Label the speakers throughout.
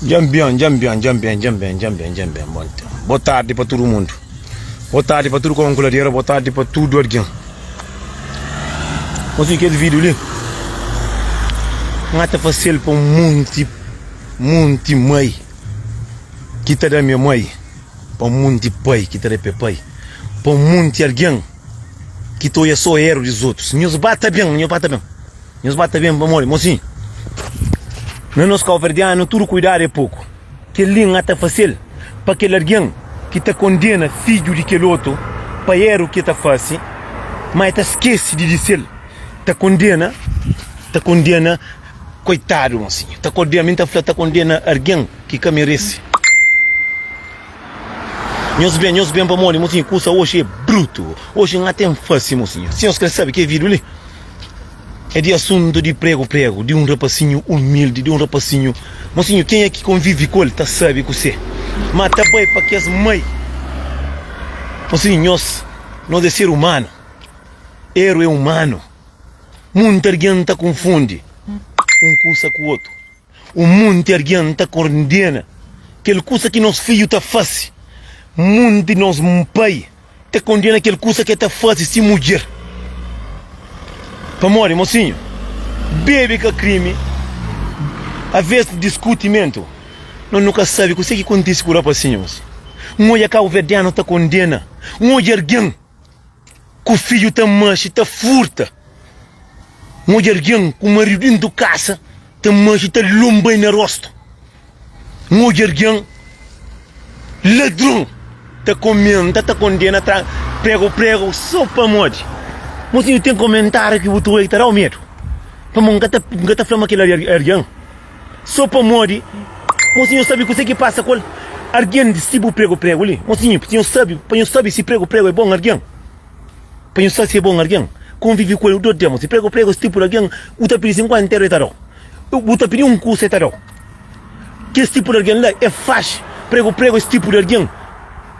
Speaker 1: Dja-m ben, dja-m ben, dja-m ben, dja-m ben, dja-m ben, dja-m ben. Bon ten. Bo tardi pa tudu mundu. Bo tardi pa tudu konkuladera, bo tardi pa tudu algen. Mosinhu, kes vídiu li, N ata fase-l pa un monti, monti mai ki ta da me mai, pa un monti pai ki ta da pe pai, pa un monti algen ki ta oia so eru di otus. Nhos ba ta ben, nhos ba ta ben. Nhos ba ta ben pamodi, mosinhu, na nos kauverdianu tudu kuidadu é poku. Kel-li N ta fase-l pa kel algen ki ta kondena fidju di kel otu pa eru ki el ta fase, má el ta skese di di-sel. Ta kondena, ta kondena koitadu, mosinhu. Ta kondena, mi N ta fla, ta kondena algen ki ka merese. Nhos ben, nhos ben pamodi, mosinhu, kusa oxi é brutu. Oxi N ta fase, mosinhu. Si nhos kre sabe ke vídiu li. É di asuntu di pregu pregu di un rapasinhu umildi, di un rapasinhu mosinhu. Kenha ki konvivi ku el ta sabe kusé ma ta bai pa kes mai. Mosinhu, nhos, nos é ser umanu, eru é umanu. Munti algen ta konfundi un kusa ku otu. Un munti algen ta kondena kel kusa ki nos fidju ta fase. Munti nos pai ta kondena kel kusa ki el ta faze si mudjer. Pamodi, mosinhu, bebe ka krimi, aves di diskutimentu, nos nu ka sabe kuse ki kontise ku rapasinhu, mosinhu. N odja kabuverdianu ta kondena, N odja algen ku fidju ta maxi, ta furta, N odja algen ku maridu dentu kasa ta maxi, ta lonba-i na rostu. N odja algen ladron ta komenta, ta kondena, ta prega pregu so pamodi. Mosinhu ten komentariu ki bu ta obi ki ta dau medu. Pamodi N ka ta N ka ta fla ma kel algen so pamodi. Mosinhu sabi kuse ki pasa ku el. Algen di si bu pregu pregu li. Mosinhu, si nhu sabi, pa nhu sabi si pregu pregu é bon algen. Pa nhu sabi si é bon algen, konvivi ku el dor dia. Mosinhu, pregu pregu es tipu di algen, bu ta pidi 50 eru e ta dau. Bu ta pidi un kusa e ta dau. Kes tipu di algen la é faxi pregu pregu es tipu di algen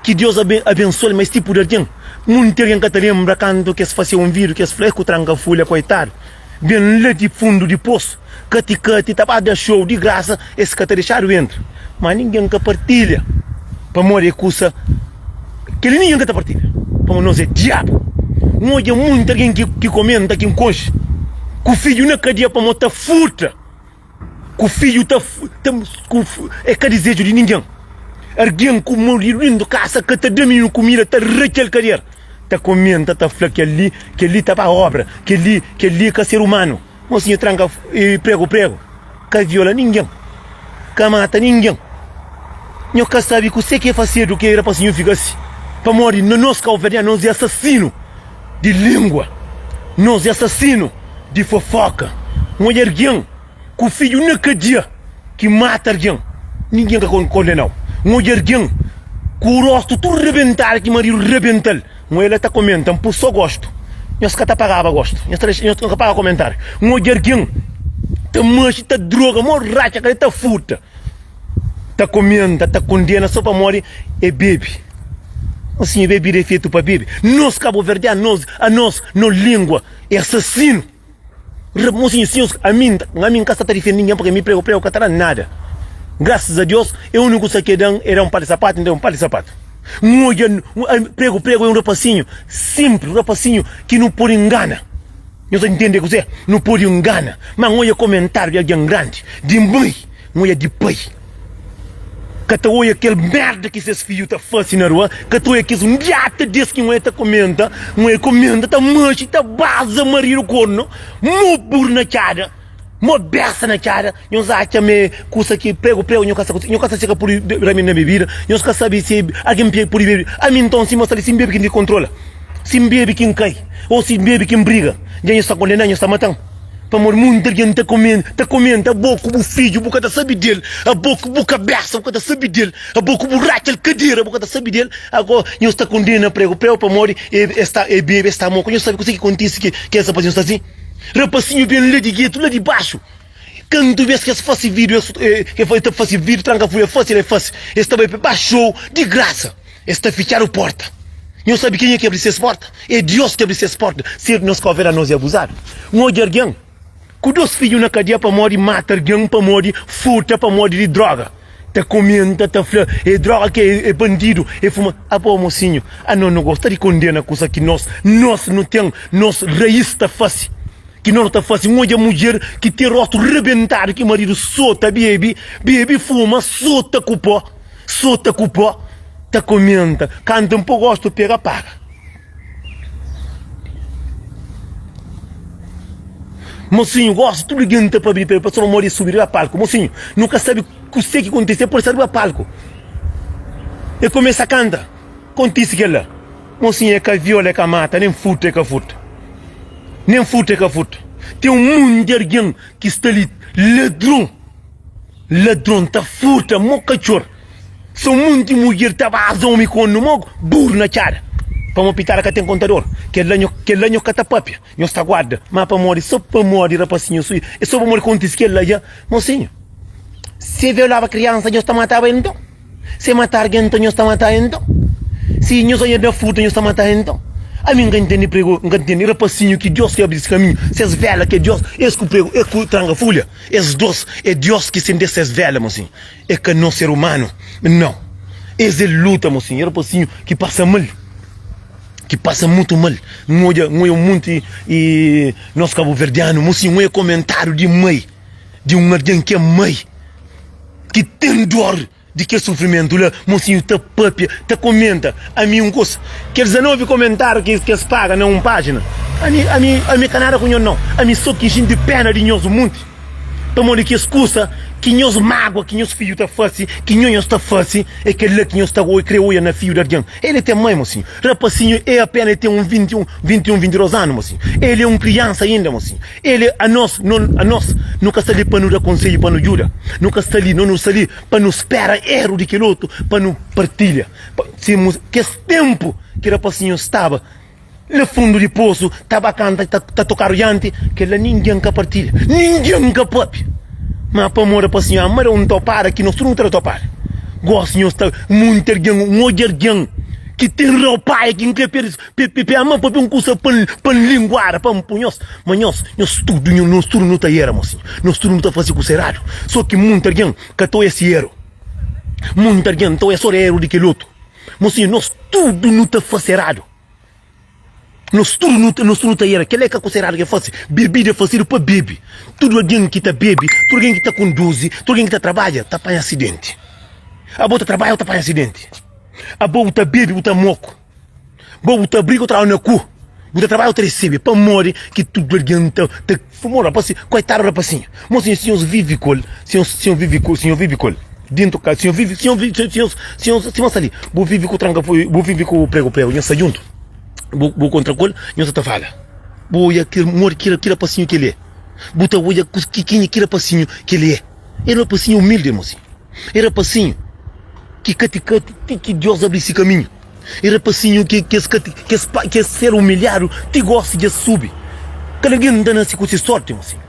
Speaker 1: ki Deus abensual ma es tipu di algen munti algen ka ta lenbra kantu ki es fase un vidu ki es fla ku tranka fulha koitadu ben la di fundu di posu kati kati ta ba da xou di grasa es ka ta dexadu entra ma ningen ka partilha pamodi é kusa kel-li ningen ka ta partilha pamodi nos é diabu N odja munti algen ki komenta ki N konxe ku fidju na kadia pamodi ta furta. Ku fidju ta ku é ka dizeju di ningen. Argen ku maridu dentu kasa ka ta da mininu kumida ta ratxa-l kadera ta komenta ta fla kel-li kel-li ta ba obra kel-li kel-li é ka ser umanu. Mosinhu tranka pregu pregu ka viola ningen ka mata ningen. Nho ka sabe kuse ki é fasedu ki rapasinhu fika si pamodi na nos kauverdianu nos é asasinu di lingua nos é asasinu. Di fofoka, N odja algen ku fidju na kadia ki mata algen, ningen ka kondenau. N odja algen ku rostu tudu rebentadu ki maridu rebenta-l, N odja la ta komenta, N pui so gostu, nhos ka ta pagaba gostu, nhos ta dexa, nhos ka paga komentariu. N odja algen ta maxi, ta droga, mo ratxa kade ta furta. Ta komenta, ta kondena so pamodi é bebe. Mosinhu, bebida é fetu pa bebe. Nos kabuverdianu, nos, anos, nos lingua é asasinu. Mosinhu, si nhos, ami, ami N ka sta ta difende ningen purki mi pregu pregu ka ta da nada. Grasas a Dios, é uniku kusa ki e da-m, e da-m un par di sapatu, N da-l un par di sapatu. N odja pregu pregu é un rapasinhu sinplis, un rapasinhu ki nu pode ngana. Nhos ta ntende kuzê? Nu pode ngana. Má N odja komentáriu di algen grandi, di mai. N odja di pai ka ta odja kel merda ki ses fidju ta fase na rua, ka ta odja kes ndiata des ki N odja ta komenta, N odja komenta ta manxi, ta baza maridu kornu, mo buru na txada, mo besta na txada, nhos atxa ma é kusa ki pregu pregu, nho ka sa nho ka sa si ka pudi rami na bebida, nhos ka sabi si algen pudi bebe, ami nton si ma sta li si N bebe ki N di kontrola, si N bebe ki N kai, o si N bebe ki N briga, dja nhos ta kondenan, nhos ta matan. Pamodi munti algen ta komenta, ta komenta, abo ku bu fidju bu ka ta sabe del, abo ku bu kabesa bu ka ta sabe del, abo ku bu ratxa-l kadera bu ka ta sabe del. Ago nhos ta kondena pregu pregu pamodi e sta e bebe, e sta moku. Nhos sabe kuse ki kontise ki ki es rapasinhu sta si? Rapasinhu ben la di getu, la di baxu. Kantu bes ki es fase vidiu, es e ta fase vidiu, tranka fulha, fase la e fase, es ta bai pa baxu di grasa. Es ta fitxadu porta. Nhos sabe kenha ki abri ses porta? É Diós ki abri ses porta. Si nos ka overa, nos é abuzadu. N odja algen ku dos fidju na kadia pamodi mata algen, pamodi furta, pamodi di droga. Ta komenta ta fla e droga ke e bandidu e fuma abo mosinhu ano no gosta di kondena kusa ki nos nos no ten nos rais ta fasi ki no ta fasi n odja mudjer ki ten rostu rebentadu ki maridu sota bebi bebi fuma sota ku po sota ku po ta komenta kantu n po gostu pega paga. Mosinhu gosi tudu algen ta pabia di pé pasobra modi es subi riba palku. Mosinhu, nu ka sabi kuse ki kontise, el pode sta riba palku. El kumesa kanta, kontise kel-la. Mosinhu, e ka viola, e ka mata, nen furta e ka furta. Nen furta e ka furta. Ten un monti di algen ki sta li, ladron, ladron ta furta mo katxor. So munti mudjer ta baza omi konu mo buru na txada. Pamo pitada ka ten kontador. Kel-la nho, kel-la nho ka ta papia. Nho sta guarda. Ma pamodi, so pamodi rapasinhu sui, e so pamodi kontisi kel-la dja. Mosinhu, si e violaba kriansa nho ta mataba el nton? Si e mata argen nton nho ta mata el nton? Si nho sonha da fruta nho ta mata el nton? Ami N ka ntende prego, N ka ntende rapasinhu ki Dios ki abri si kaminhu, ses vela ki é Dios, es ku prego, es ku tranga fulha, es dos é Dios ki sende ses vela, mosinhu. É ka nos ser umanu, nau. Es é luta, mosinhu. É rapasinhu ki pasa mal, ki pasa mutu mal. N odja, N odja munti e nos kabuverdianu, mosinhu, N odja komentariu di mai, di un algen ki é mai, ki ten dor di kel sufrimentu la, mosinhu ta papia, ta komenta. Ami un kusa, kel 19 komentariu ki es paga na un pajina, ami, ami, ami ka nada ku nho nau. Ami so ki xinti pena di nhos un munti. Pamodi kes kusa ki nhos mágua ki nhos fidju ta fase, ki nho nhos ta fase, é kel-la ki nhos ta krê oia na fidju di algen. El é ten mai, mosinhu. Rapasinhu é apénas el ten un 21, 21, 22 anu, mosinhu. El é un kriansa inda, mosinhu. El é, anos, no, anos, nu ka sta li pa nu da konsedju, pa nu djuda. Nu ka sta li, no nu sta li pa nu spera eru di kel otu, pa nu partilha. Pa, si, kes ténpu ki rapasinhu staba. Na fundu di posu ta ba kanta ta tokadu dianti kel-la ningen ka partilha, ningen ka papia. Ma pamodi pa sinhor ama da un topada ki nos tudu nu ta da topada. Gosi nhos ta munti algen, un odja algen ki ten raupaia ki N kre pa ama papia un kusa pa N linguada pa N pui nhos. Ma nhos, nhos tudu, nos tudu nu ta era mosinhu, nos tudu nu ta fase kusa eradu. So ki munti algen ka ta oia si eru, munti algen ta oia so eru di kel otu. Mosinhu, nos tudu nu ta fase eradu. Nos tudu nu nos tudu ta era. Kel-la é ka kusa eradu ki el fase. Bebida é fasedu pa bebe. Tudu algen ki ta bebe, tudu algen ki ta konduzi, tudu algen ki ta trabadja, ta panha asidenti. Abo ta trabadja, bu ta panha asidenti. Abo bu ta bebe, bu ta moku. Bo bu ta briga, bu ta traba na ku. Bu ta trabadja, bu ta resebe. Pamodi ki tudu algen ta ta fuma? Rapasi, koitadu rapasinhu. Mosinhu, si nhos vive ku el, si nhos si nhos vive ku si nhos vive ku el dentu kasa, si nhos vive si nhos vive si nhos si nhos sima sta li, bu vive ku tranka bu vive ku pregu pregu, nhos sta djuntu. Bu bu kontra ku el, nhos ta ta fala. Bu odja ki modi ki ki rapasinhu ki el é. Bu ta odja ku ki kenha ki rapasinhu ki el é. É rapasinhu umildi, mosinhu. É rapasinhu ki kati kati ti ki Dios abri si kaminhu. É rapasinhu ki kes ka kes pa kes ser umilhadu ti gosi dja subi. Kada algen ta nase ku si sorti, mosinhu.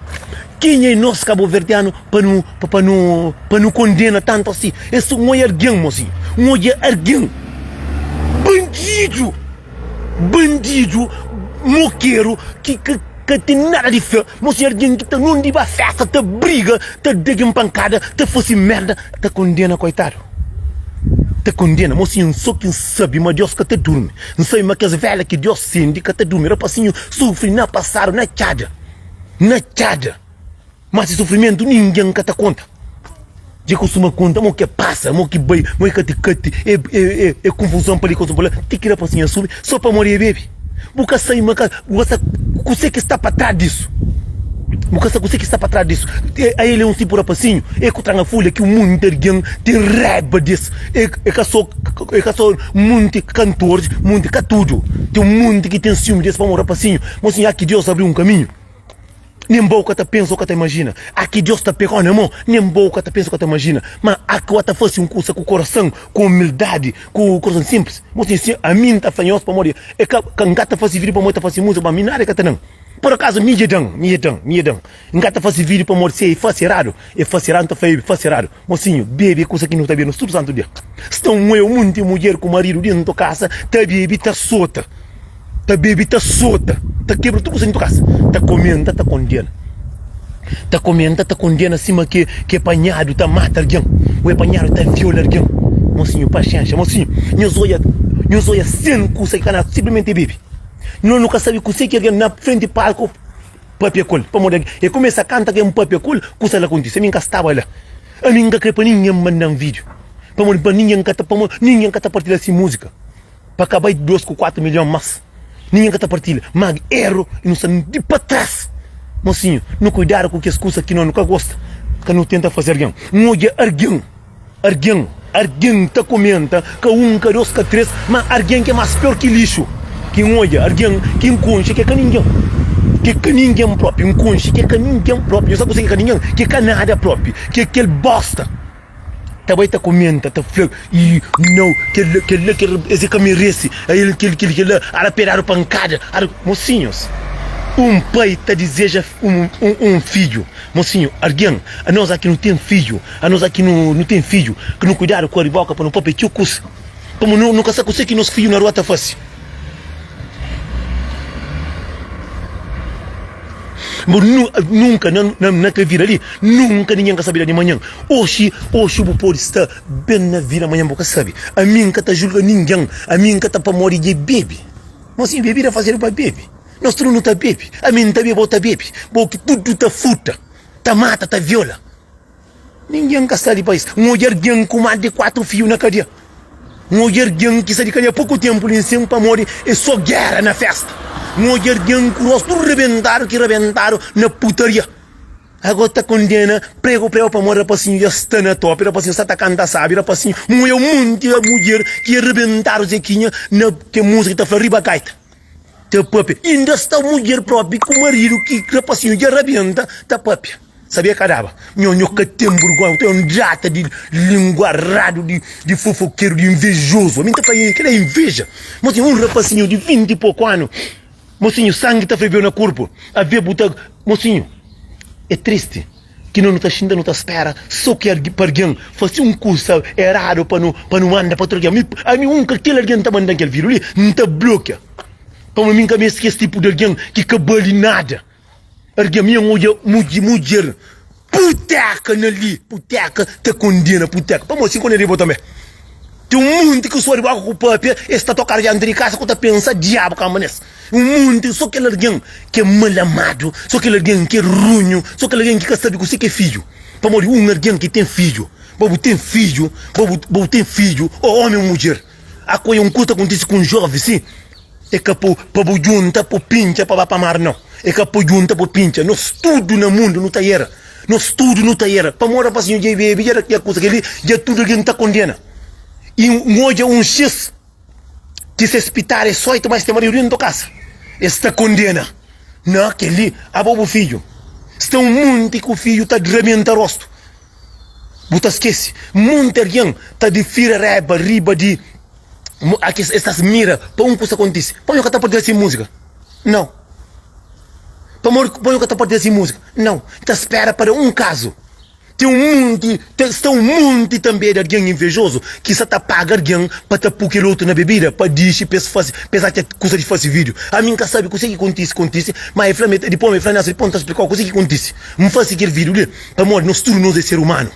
Speaker 1: Kenha é nos kabuverdianu pa nu pa nu pa nu kondena tantu asi? É so un odja algen, mosinhu. Un odja algen bandidu, bandidu, mokeru ki ka ka ten nada di fla. Mosinhu, algen ki ta nundi ba festa, ta briga, ta da algen pankada, ta fase merda, ta kondena koitadu. Ta kondena. Mosinhu, N so ki N sabe ma Deus ka ta durmi. N sabe ma kes vela ki Deus sende ka ta durmi. Rapasinhu sufri na pasadu, na txada, na txada. Ma si sufrimentu ningen ka ta konta. Dja kustuma konta mo ke pasa, mo ki bai, mo ki kati kati, e, e, e, e konfuzon pa li, konfuzon pa la, ti ki rapasinha subi, so pamodi e bebe. Bu ka sabe ma ka, bu ka sabe kuse ki sta pa tras disu. Bu ka sabe kuse ki sta pa tras disu. E, a el é un tipu rapasinhu, e ku tranga fulha ki munti algen ten raiba des. E, e ka so, e ka so munti kantoris, munti, ka tudu. Ten munti ki ten siumi des pamodi rapasinhu. Mosinhu, a ki Deus abri un kaminhu. Nen bo ka ta pensa ô ka ta imajina A ki Deus ta pega-u na mô Nen bo ka ta pensa ô ka ta imajina Ma a ki bo ta fase un kusa ku korason, ku umildadi, ku korason sinplis Mo sin sin, ami N ta fla nhos pamodi E ka, ka N ka ta fase vídiu pamodi ta fase múzika Pa mi nada e ka ta da-m Pur akazu mi dja da-m, mi dja da-m, mi dja da-m N ka ta fase vídiu pamodi si e fase eradu E fase eradu, N ta fla e fase eradu Mosinhu, bebe é kusa ki nu ta bebe nos tudu santu dia Sta un eu, munti mudjer ku maridu dentu kasa Ta bebe, ta sota Ta bebe, ta sota, ta kebra tudu kusa dentu kasa, ta komenta, ta kondena. Ta komenta, ta kondena sima ke ke panhadu ta mata algen ô é panhadu ta viola algen. Mosinhu, paxénxa, mosinhu, nhos odja, nhos odja sen kusa ki ka na sinplimenti é bebe. Nos nu ka sabe kuse ki algen na frenti palku papia ku el, pamodi el kumesa kanta ki N papia ku el, kusa la kontise, ami N ka staba la. Ami N ka kre pa ningen manda-m vídiu, pamodi pa ningen ka ta, pamodi ningen ka ta partilha si múzika. Pa ka bai 2 ku 4 milhon mas ninguém ka ta partilha ma erro e nu sta di pa tras mocinho nu cuidado ku kes kusa ki no nu ka gosta ka nu tenta faze alguém n odja alguém alguém alguém ta comenta ka um ka 2 ka 3 ma alguém ki é mas pior ki lixo ki n odja alguém ki n konxe ki é ka ninguém ki é ka ninguém propi n konxe ki é ka ninguém propi nhos sabe kuse ki é ka ninguém ki é ka nada propi ki é kel bosta. Ta bai ta kumenta ta fla i nau kel kel la kel es e ka merese el kel kel kel la ara pe dadu pankada ara mosinhos un pai ta dizeja un un fidju mosinhu algen anos aki nu ten fidju anos aki nu nu ten fidju ki nu kuidadu ku riboka pa nu papia txeu kusa pamo nu nu ka sa kuse ki nos fidju na rua ta fase. Bu nunka na kel vida li, nunka ningen ka sabe da di manhan. Oxi, oxi bu pode sta ben na vida, manhan bu ka sabe. Ami N ka ta julga ningen, ami N ka ta pamodi dja bebe. Mosinhu, bebida fazedu pa bebe. Nos tudu nu ta bebe. Ami N ta bebe, bo ta bebe. Bo ki tudu ta furta, ta mata, ta viola. Ningen ka sta di pa es. N odja algen ku más di 4 fidju na kadia. N odja algen ki sta di kadia poku ténpu li nsin pamodi é sô géra na fésta. N odja algen ku róstu tudu rebentadu ki rebentadu na putaria. Agó ta kondena pregu pregu pamodi rapasinhu dja sta na topi, rapasinhu sta ta kanta sábi, rapasinhu. N odja un monti mudjer ki rebentadu zekinha na kel múzika ki ta fla riba gaita. Ta pâpia. Inda sta mudjer própi ku maridu ki rapasinhu dja rabenta ta pâpia. Sabia ka daba. Nho nho ka ten burgonha, bu ten un data di linguaradu, di di fofokeru, di invejozu. Ami n ta fla kel kel é inveja. Mosinhu, un rapasinhu di 20 i poku anu, mosinhu, sangi ta frebeu na korpu. Avê bu ta, mosinhu, é tristi ki no nu ta xinta nu ta spera so ki algi pa algen fase un kusa eradu pa nu pa nu manda pa otu algen. Ami ami un ka kel algen ta mandan kel vídiu li, n ta blokia. Pamodi mi n ka meste kes tipu di algen ki ka bali nada. Argen mi N odja mudjer puteka na li puteka ta kondena puteka pamodi si kondena di bo tanbe ten un munti ki sua di boka ku papia es ta tokadu dianti di kasa ku ta pensa diabu kanba nes un munti so kel argen ki é mal amadu so kel argen ki é runhu so kel argen ki ka sabi kuse ki é fidju pamodi un argen ki ten fidju bo bu ten fidju bo bu ten fidju o omi o mudjer akoia un kusa ta kontisi ku un jovi si. É ka po pa bu djunta po pintxa pa ba pa mar nau É ka po djunta po pintxa Nos tudu na mundu nu ta era Nos tudu nu ta era Pamodi rapasinhu dja bebe dja da dja kusa kel-li dja tudu algen ta kondena I N odja un xis ki ses pitada é sóitu ma es ten maridu dentu kasa Es ta kondena Na kel-li abo bu fidju Sta un monti ku fidju ta rabenta rostu Bu ta skese Monti algen ta difira raiba riba di Aki es ta mira pa un kusa kontise. Pamodi ka ta partilha si múzika? Nau. Pamodi pamodi ka ta partilha si múzika? Nau. Ta spera pa da un kazu. Ten un monti, ten, sta un monti tanbe di algen invejozu ki sa ta paga algen pa ta pu kel otu na bebida pa dixi pa es fase, pa es atxa kusa di fase vídiu. Ami N ka sabe kuse ki kontise, kontise, ma e fla mi, dipôs e fla Nelson, dipôs N ta splikau kuse ki kontise. N fase kel vídiu li pamodi nos tudu nos é ser umanu.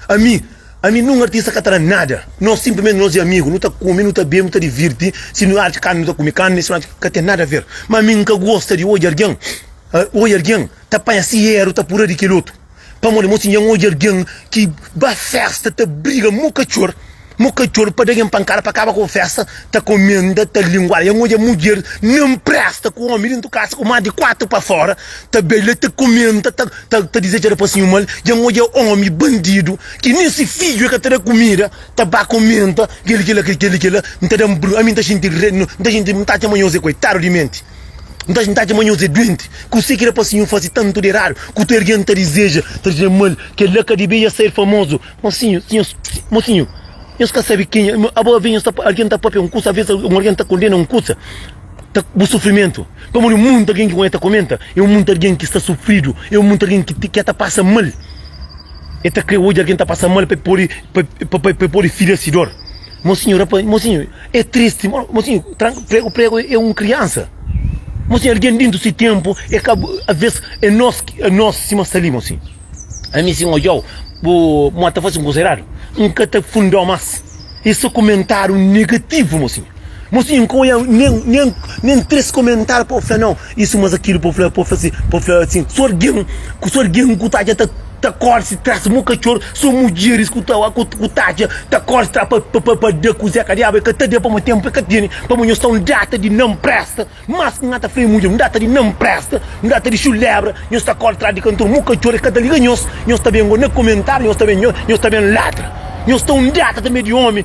Speaker 1: Ami. Ami nun artista ka ta da nada, nos simplesmente nos é amigo, nu ta kume, nu ta bebe, nu ta divirti, si nu atxa karni nu ta kume karni, si nu atxa ka ten nada a ver. Ma ami N ka gosta di odja algen, odja algen ta panha si eru ta pura di kel otu. Pamodi mo si dja N odja algen ki ba festa ta briga mo katxor, mo katxor pa da algen pankada pa kaba ku festa, ta komenta, ta linguada. Dja N odja mudjer na npresta ku omi dentu kasa ku mas di 4 pa fora ta bai la ta komenta, ta. Ta ta dizeja rapasinhu mal. Dja N odja omi bandidu ki nen si fidju e ka ta da kumida, ta ba komenta kel kela kel keli kela. N ta da-m bru, ami N ta xinti re, N ta xinti, N ta atxa ma nhos é koitadu di menti. N ta N ta atxa ma nhos é duenti. Kuse ki rapasinhu fase tantu di eradu ku tudu algen ta dizeja, ta dizeja mal? Kel-la ka dibia ser famozu. Mosinhu, si nhos, mosinhu, nhos ka sabe kenha, abo aves nhos ta, algen ta papia un kusa, aves un algen ta kondena un kusa. Ta bu sufrimentu pamodi munti algen ki konhe ta komenta é un munti algen ki sta sufridu é un munti algen ki ki ta pasa mal e ta kre odja algen ta pasa mal pa e pode pa pa e pode fira si dor mosinhu rapa mosinhu é tristi mosinhu tranka pregu pregu é un kriansa. Mosinhu algen dintu si tenpu e ka aves e nos e nos sima sta li mosinhu ami si N odjau bu mo ta fasi un kusa eradu N ka ta fundau mas e so kumentariu negativu mosinhu mosinhu N ka oia nen nen nen 3 kumentariu pa bu fla nau isu mas akilu pa bu fla pa bu fla si pa bu fla asin so algen ku so algen ku ta atxa ta ta kori si tras mo katxor so mudjeris ku ta ku ta atxa ta kori si tras pa pa pa da ku zeka diabu e ka ta da pamodi tenpu e ka tene pamodi nhos sta un data di nan presta mas ki N ta fla e mudjer un data di nan presta un data di xulebra nhos ta kori tras di kantor mo katxor e ka ta liga nhos nhos ta ben go na komentariu nhos ta ben nhos ta ben ladra nhos sta un data tanbe di omi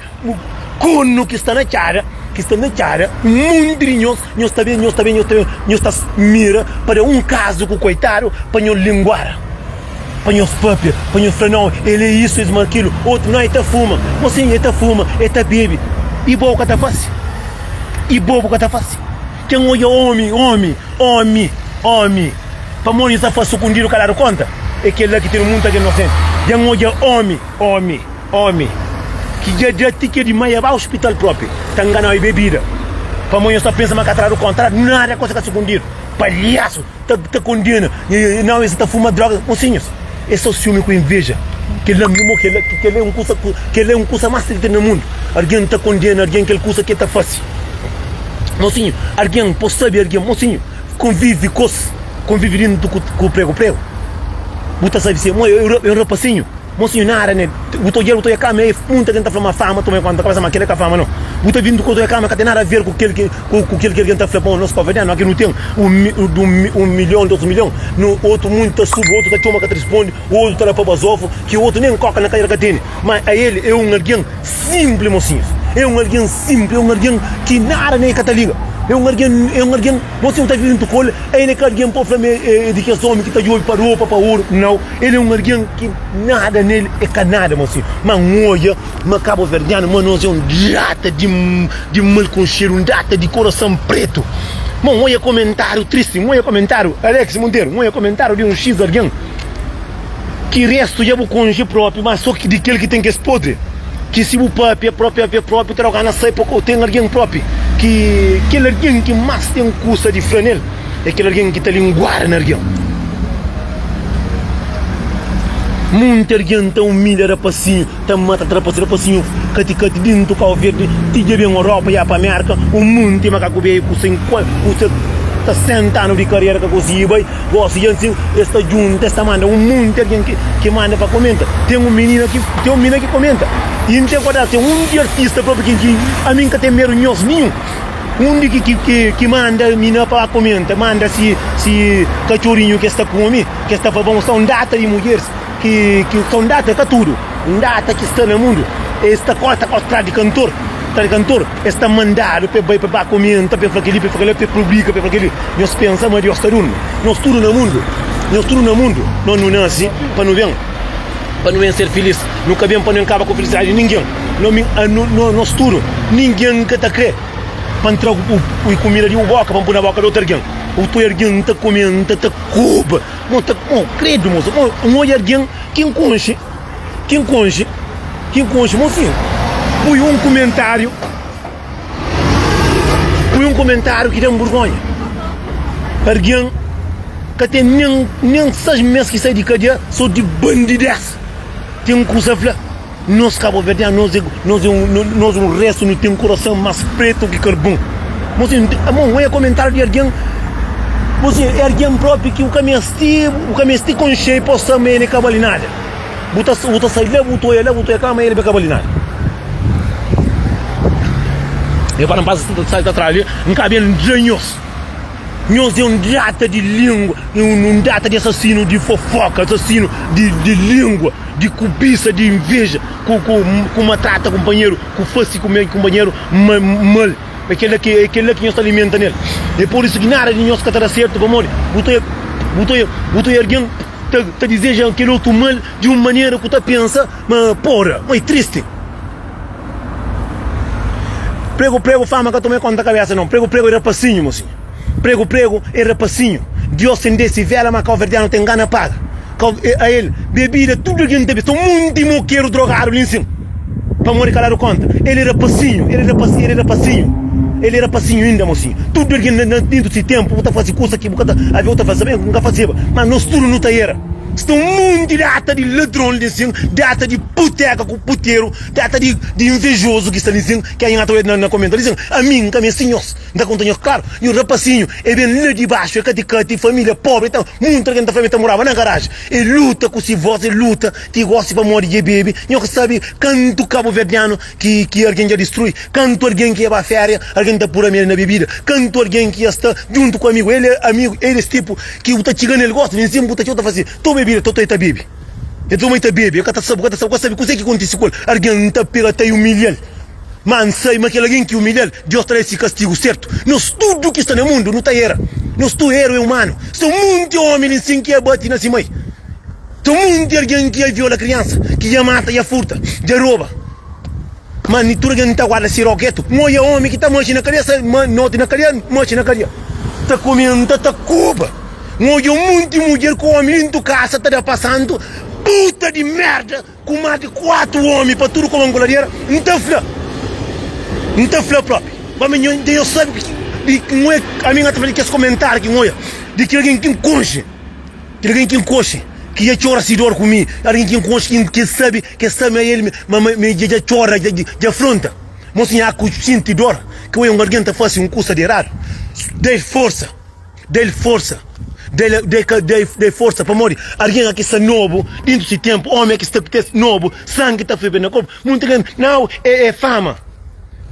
Speaker 1: Kornu ki sta na txada, ki sta na txada, un monti di nhos, nhos ta ben, nhos ta ben, nhos ta ben, nhos ta mira pa da un kazu ku koitadu pa nhos linguara, pa nhos papia, pa nhos fla, nau, el é isu, es ma kilu, otu, nau, el ta fuma, mosinhu, el ta fuma, el ta bebe, i bo ka ta fase, i bo bu ka ta fase. Ten odja omi, omi, omi, omi, pamodi nhos ta fase sukundidu ka dadu konta, é kel-la ki ten munta ki é inosenti. Ten odja omi, omi. Omi ki dja da ti ke di mai ba ospital propi ta nganau e bebida pamo nhos ta pensa ma ka tradu kontra nada kosa ka sukundidu palhasu ta ta kondena nau es ta fuma droga mosinhos es so siumi ku inveja kela mimo kela kela é un kusa kela é un kusa mas triste na mundu argen ta kondena argen kel kusa ke ta fasi mosinho argen po sabi argen mosinho konvivi kos konvivi dintu ku pregu pregu bu ta sabi si é un rapasinhu. Mosinhu nada ne bu ta odjal bu ta odja kama e munta algen ta fla ma fama toma konta kabesa ma kela ka fama no bu ta vindu ku odja kama ka ten nada aver ku kel ki ku kel ki algen ta fla pamo nos kabuverdianu aki nu ten un milhon dos milhon nu otu munti ta subi otu ta txoma ka ta rispondi otu ta da pa bazofu ki otu nen koka na kadera ka tene ma ael e un algen simpli mosinhus e un algen simpli e un algen ki nada ne ka ta liga e un algen e un algen mosinhu ta vive juntu ku el el e ka algen pa fla ma e di kes omi ki ta djobi pa ropa pa oru nau. El é un algen ki nada nel é ka nada, mosinhu. Ma N odja ma kabuverdianu, ma nos é un data di mal konxedu, un data di korasan pretu. Ma N odja komentáriu tristi, N odja komentáriu, Alex Monteiro, N odja komentáriu di un xis algen ki restu dja bu konxe propi, ma so di kel ki ten kes podri, ki si bu papia propi, papia propi, ta da-u gana sai pa ten algen propi ki kel algen ki más ten kusa di fla nel. É kel algen ki ta linguada na algen. Munti algen ta umilha rapasinhu, ta mata rapasinhu, rapasinhu kati-kati dintu Kau Verdi, ti dja ben Europa, ya pa Merka, un munti makaku beju ku sen ku ta 60 anu di karera ka konsigi bai, gosi dja nsin es ta djunta es ta manda un munti algen ki manda pa komenta. Ten un minina ki ten un minina ki komenta i N ten ku ten un di artista propi ki ami N ka ten medu nhos ninhun. Undi ki ki ki manda mina pa komenta manda si si katxorinhu ki es ta kume ki es ta fla bon sta un data di mudjeris ki ki sta un data ka tudu un data ki sta na mundu es ta korta korta tras di kantor tras di kantor es ta mandadu pa bai pa ba komenta pa fla keli pa fla kela pa publika pa fla keli nhos pensa ma Dios ta durmi nos tudu na mundu nos tudu na mundu nos nu nasi pa nu ben pa nu ben ser filis nu ka ben pa nu kaba ku filisidadi di ningen no mi no nos tudu ningen ka ta kre Pa N tra kumida di bu boka pa N pui na boka di otu algen. Bu poi algen ta kume, N ta ta koba. Mo ta mo kredu mosu. Mo N odja algen ki N konxe, ki N konxe, ki N konxe. Mosinhu, pui un kumentariu, pui un kumentariu ki da-m burgonha. Algen ka ten nen nen sais mes ki sai di kadia so di bandidesa. Ten kusa fla. Nos kabuverdianu nos é nos é un nos un restu nu ten kurason mas pretu ki karbon Mosinhu amon oia komentariu di argen Mosinhu é argen propi ki bu ka mesti bu ka mesti konxe pa bu sabe ma el é ka bali nada bu ta bu ta sai la bu ta oia la bu ta oia kla ma el ka bali nada Eu para N pasa sai ta tra li N ka ben dja nhos Nhos é un data di lingua, un data di asasinu di fofoka, asasinu di di lingua, di kubisa, di inveja, ku ku ku matrata kunpanheru, ku fasi kunpanheru mal. É kel-la ki é kel-la ki nhos ta alimenta nel. É pur isu ki nada di nhos ka ta da sertu, pamodi bu ta bu ta bu ta algen ta ta dizeja kel otu mal di un manera ku ta pensa ma pora, ma é tristi. Prego prego fama ka toma konta kabesa não prego prego é rapasinho mocinho prego prego é rapasinho Dios ten desi vela ma kauverdiano ten gana paga a el bebida tudo algen ta bebe sta un monti mokeru drogadu li nsin pamodi ka dadu konta el é rapasinho el é rapasinho el é rapasinho. El é rapasinhu inda, mosinhu. Tudu algen na na dentu si tenpu bu ta fase kusa ki bu ka ta avia bu ta fla, Sabe, N ka faseba. Ma nos tudu nu ta era. Sta un monti data di ladron li nsin, data di puteka ku puteru, data di di invejozu ki sta li nsin, ki ainda ta oja na na komenta li nsin. Ami N ka meste nhos. N ta konta nhos klaru, nhu rapasinhu e ben la di baxu, e kati-kati, familia pobri, e ta monti algen ta fla ma e ta moraba na garaji. E luta ku si vos, e luta ti gosi pamodi dje bebe. Nho ka sabe kantu kabuverdianu ki ki algen dja distrui, kantu algen ki ia ba feria, algen ta pura mel na bebida, kantu algen ki ia sta djuntu ku amigu, el e amigu, el es tipu ki bu ta txiga nel gosi, nin sin bu ta txiga bu ta fla si, toma bebida, toto e ta bebe. E toma e ta bebe, e ka ta sabe, bu ka ta sabe, bu ka sabe kuzê ki kontise ku el, algen ta pega ta umilha-l. Má N sabe ma kel algen ki umilha-l, Deus ta da-l se kastigu sertu. Nos tudu ki sta na mundu, nu ta era. Nos tudu eru é umanu. Sta un monti ómi li nsin ki ia bati na se mai. Sta un monti algen ki ia viola kriansa, ki ia mata, ia furta, dja roba. Má ni tudu algen ta guarda se roketu. N oja ómi ki ta maxi na kadia, sai noti na kadia, maxi na kadia, ta kumenta, ta koba. N oja un monti mudjer ku ómi dintu kasa ta da pa santu. Puta di merda! Ku más di kuatu ómi pa tudu koba nkuladera, N ta fla, N ta fla propi, pa mi nho, dja nho sabe di ki N oia, ami N ka ta fla di kes komentáriu ki N oia, di kel algen ki N konxe, kel algen ki N konxe, ki dja txora si dor ku mi, algen ki N konxe, ki ki sabe, ki sabe ma el, ma ma dja dja txora, dja dja afronta. Mosinha, a ku sinti dor ki oia un algen ta fase un kusa di eradu, da-l forsa. Da-l forsa, da-l, da-l ka, da-l, da-l forsa, pamodi algen aki sta nobu, dintu si tenpu, omi aki sta ku nobu, sangi ta ferve na korpu, munti algen, nau, é, é fama,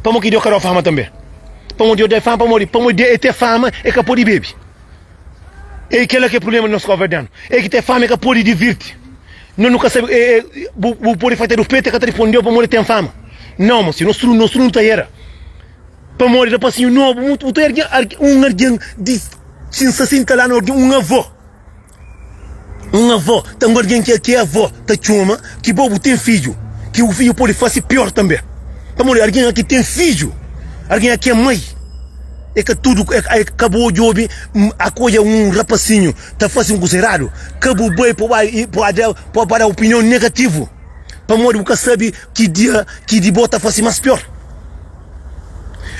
Speaker 1: pamodi ki Deus ka da-u fama tanbe? Pamodi Deus da-l fama, pamodi, pamodi el ten fama, el ka pode bebe, é kila ki é prubléma di nos kabuverdianu, el ki ten fama, el ka pode divirti, nos nu ka sabe, é, é, bu, bu pode fase ruspetu, el ka ta rispondeu pamodi el ten fama, nau, mosi, nos tudu, nos tudu nu ta era. Pamodi rapasinhu nobu mutu bu ta ergi un argen di sin 60 anu argen un avó un avó ta un argen ki ki é avó ta txoma ki bo bu ten fidju ki bu fidju pode fase pior tanbe pamodi argen ki ten fidju argen ki é mai é ka tudu é ka bo djobe akodja un rapasinhu ta fase un kusa eradu ka bu bai pa bai pa ba da opinion negativu pamodi bu ka sabe ki dia ki di bo ta fase mas pior.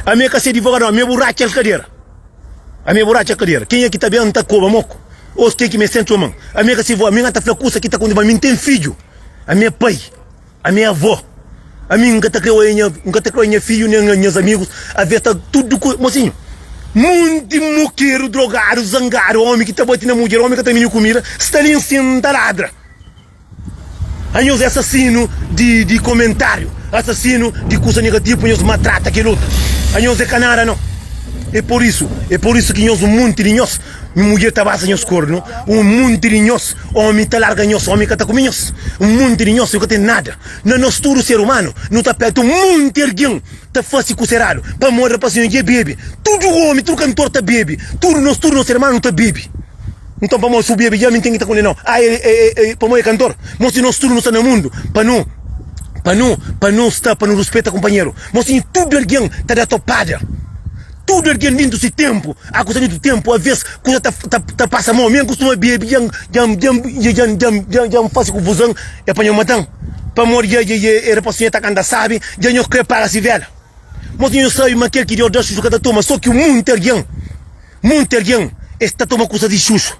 Speaker 1: Ami é ka se divogadu, ami é bu ratxa el kadera. Ami é bu ratxa kadera. Kenha ki ta ben ta koba moku. Os ke ki me sen txoman. Ami é ka se vó, ami nka ta fla kusa ki ta kontise, ma ami n ten fidju. Ami é pai, ami é avó. Ami nka ta kre oia nha, nka ta kre oia nha fidju nen nhas amigus aves ta tudu ku, mosinhu. Monti mokeru, drogadu, zangadu, omi ki ta bati na mudjer, omi ka ta mini kumida, sta li nsin ta ladra. Anhos é asasinu di di komentáriu, asasinu di kusa negativu pa nhos matrata kel otu. Anhos é ka nada nau. É por isu, é por isu ki nhos un monti di nhos mudjer ta basa nhos kornu, un monti di nhos omi ta larga nhos, omi ka ta kume nhos, un monti di nhos ka ten nada. Na nos tudu ser umanu nu ta peta un monti algen ta fase kusa eradu pamodi rapasinhu dja bebe. Tudu omi, tudu kantor ta bebe, tudu nos tudu nos ser umanu ta bebe. Nton pamodi si bu bebe dja mi ten ki ta kondenau? Ah el e e pamodi é kantor? Mo si nos tudu nu sta na mundu pa nu pa nu pa nu sta pa nu ruspeta kunpanheru. Mo si tudu algen ta da topada, tudu algen dintu si tenpu, a kusa dintu tenpu aves kusa ta ta ta pasa mau. Mi N kustuma bebe dja dja dja dja dja dja dja N fasi kufuzon e pa nho matan pamodi dja dja dja e rapasinha ta kanta sabi dja nho kre paga si vela. Mo si nho sabi ma kel ki Deus da xuxu ka ta toma so ki munti algen. Monti algen es ta toma kusa di xuxu.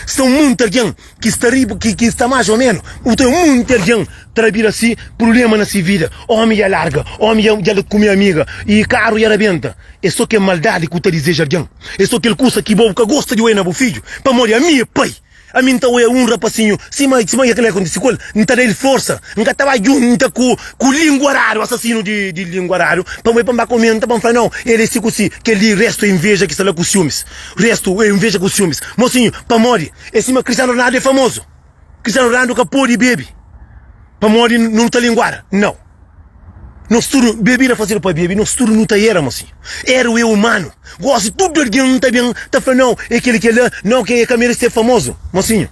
Speaker 1: Sta un monti algen ki sta riba, ki, ki sta más o menu. Bu ta un monti algen ta bira si prubléma na si vida. Ómi dja larga, ómi dja, dja kume amiga i karu dja rabenta. É so kel maldadi ku ta dizeja algen. É so kel kusa ki bo bu ka gosta di oja na bu fidju. Pamodi ami é pai. Ami N ta oia un rapasinhu sima sima ke kila kontisi ku el, N ta da-l forsa. N ka ta ba djunta ku ku linguaradu, asasinu di di linguaradu, pa N bai pa N ba komenta, pa N fla, Nau, el é si ku si. Kel-li restu é inveja ki sta la ku siumis. Restu é inveja ku siumis. Mosinhu, pamodi é sima Cristiano Ronaldo é famozu. Cristiano Ronaldo ka pode bebe pamodi nu ta linguara. Nau. Nos tudu, bebida fazedu pa bebe, nos tudu nu ta era, mosinhu. Eru é umanu. Gosi tudu algen ta ben ta fla, Nau, é kel-li, kel-la, nau, ke ka merese ser famozu. Mosinhu,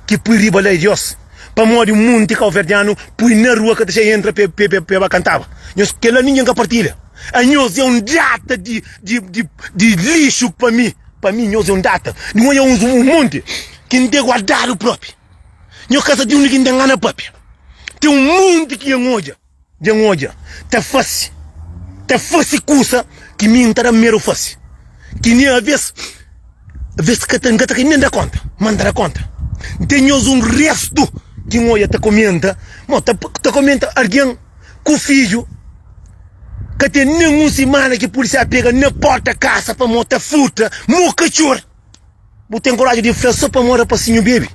Speaker 1: ki pui riba la é Diós. Pamodi un monti kauverdianu pui na rua ka ta xa entra pe, pe, pe, pe ba kantaba. Nhos, kel-la ningen ka partilha. Anhos é un data di, di, di, di lixu pa mi. Pa mi, nhos é un data. Di oja uns, un monti ki N ten guardadu propi. Nhos ka sa di undi ki N ten gana papia. Ten un monti ki N odja, dja N odja ta fase, ta fase kusa. ki mi N ta da medu fase ki nen aves aves ka ta N ka ta nen da konta ma N ta da konta N ten nhos un restu ki N odja ta komenta mo ta ta komenta algen ku fidju ka ten nen un simana ki pulisia pega na porta kasa pamo ta furta mo katxor. Bu ten koraji di fla so pamodi rapasinhu bebe?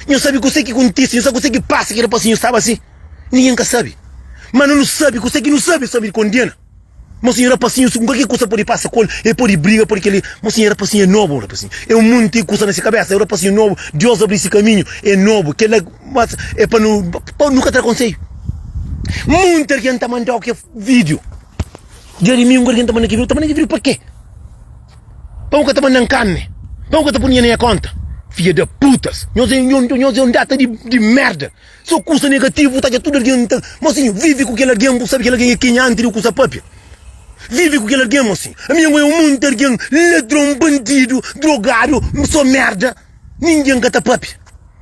Speaker 1: Nhu sabe kuse ki kontise, nhu sabe kuse ki pasa ki rapasinhu staba si? Ningen ka sabe. Ma no nu sabe kuse ki nu sabe sobri di kondena. Mosinhu rapasinhu si kualker kusa pode pasa ku el, el pode briga, pode keli. Mosinhu rapasinhu é nobu, rapasinhu é un monti kusa na si kabesa, é un rapasinhu nobu, Dios abri si kaminhu, é nobu. Kela mas é pa nu pa nu ka tra konsedju. Monti algen ta mandau ke video. Dia dimingu algen ta manda ke video, ta manda ke video pa ke? Pa bu ka ta manda-m karne? Pa bu ka ta pui nha na nha konta? Fidja da putas! Nhos é nhos é un data di di merda! So kusa negativu bu ta atxa tudu algen ta. Mosinhu, vive ku kel algen, bu sabe kel algen é kenha anti di bu kusa papia. Vive ku kel algen, mosinhu. Ami nha mui é un monti algen ladron, bandidu, drogadu, so merda. Ningen ka ta papia.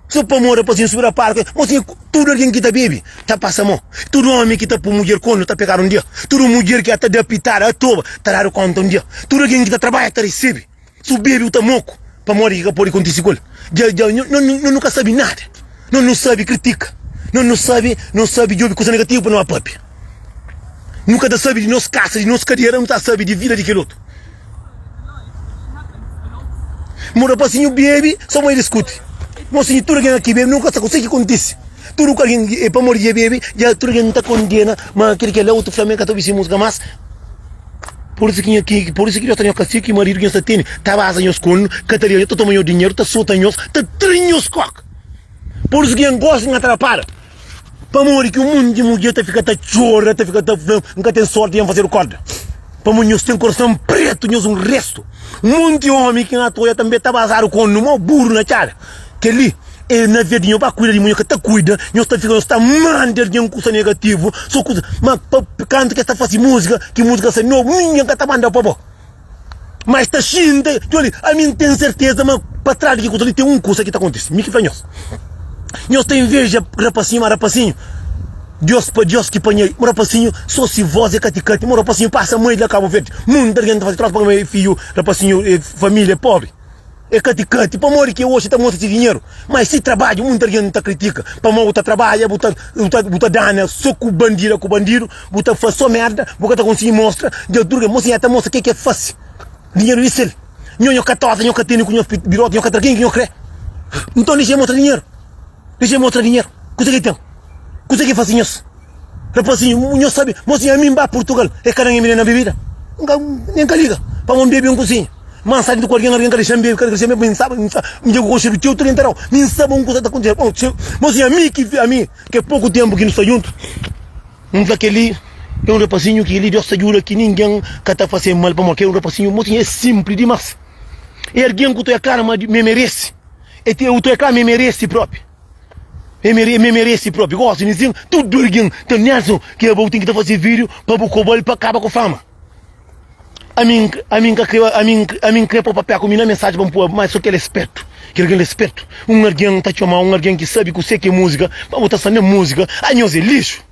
Speaker 1: So pamodi rapazinhu subi na palku, mosinhu, tudu algen ki ta bebe ta pasa mo. Tudu omi ki ta pui mudjer kornu ta pegadu un dia. Tudu mudjer ki ta da pitada atoba ta dadu konta un dia. Tudu algen ki ta trabadja ta resebe. Si bu bebe bu ta moku, pamodi ki ka pode kontise ku el? Dja dja no no no ka sabe nada. No no sabe kritika. No no sabe no sabe djobe kusa negativu pa no ba papia. Nu ka ta sabe di nos kasa, di nos kadera, nu ta sabe di vida di kel otu. Mo rapasinhu bebe, so mo e diskuti. Mosinhu, tudu algen aki bebe, nu ka sa kuse ki kontise. Tudu ku algen e pamodi dja bebe, dja tudu algen ta kondena ma kel kel la, otu fla ma e ka ta obi si musika mas. Pur isu ki nha ki pur isu ki Deus ta nhos kastiga ki maridu ki nhos ta tene ta baza nhos kornu, ka ta da nhos, ta toma nhos dinheru, ta sota nhos, ta tra nhos koka. Pur isu ki nha gosta nha ta para. Pamodi ki un monti di mudjer ta fika ta txora, ta fika ta fla, N ka ten sórti, dja N fazedu kórda. Pamodi nhos ten korason prétu, nhos un réstu. Un monti ómi ki na ta odja tanbê ta bazadu kóndu mau buru na txada. Kel-li é na vês di nhos ba kuida di mudjer ka ta kuida, nhos ta fika nhos ta manda algen kusa negativu, so kusa. Má pa kantu ki es ta fase múzika, ki múzika sai nobu, ningen ka ta manda pa bo. Ma es ta xinta, djobe, ami N ten serteza ma pa tras di ki kusa li ten un kusa ki ta kontise. Mi ki fla nhos. Nhos ta inveja rapasinhu, ma rapasinhu, Dios pa Dios ki panha rapasinhu, so si vos é kati-kati, ma rapasinhu pasa mai di la Kabu Verdi. Munti algen ta fase trosa pabia ma fiju rapasinhu familia é pobri. É kati-kati, pamodi ki oxi ta mostra si dinheru, ma si trabadju munti algen ta kritika, pamodi bu ta trabadja, bu ta bu ta dana so ku bandida ku bandidu, bu ta fasi so merda, bu ka ta konsigi mostra, dja tudu ke mosinha ta mostra ke ke fasi, dinheru di sel, nho nho ka tosa, nho ka tene ku nho biroti, nho ka tra ken ki nho kre, nton dexa mostra dinheru, dexa mostra dinheru, kusa ki ten, kusa ki fasi nhos. Rapazinhu, nho sabe, mosinhu, ami N ba Purtugal, e ka da nha minina bebida? N ka, nen ka liga, pamodi N bebe un kusinha. Ma N sa dintu ku algen, algen ka dexa-m bebe, ka dexa-m bebe, mi N saba, mi N sa, mi dja ku konxedu txeu, tudu N ta dau, mi N saba un kusa ta kontise. Bon, se, mosinhu, ami ki, ami, ke poku tenpu ki nu sta djuntu, N fla kel-li é un rapazinhu ki li Deus ta djuda ki ningen ka ta fase mal, pamodi kel un rapazinhu, mosinhu, é sinpli dimas. É algen ku ta oia klara ma mi merese, e te, u ta oia klara ma e merese propi. E mere, me merece propi gosi nisin tudu algin ta Nelson ki abo ten ki ta fasi video pa bu kobal pa kaba ku fama ami ami nka kre ami ami nkre po papia ku mi na mensagem pa npua mas so kel é spertu kel algin la é spertu un algin ta txoma un algin ki sabi kuse ki é musika pa bu ta sta na musika a nhos é lixu.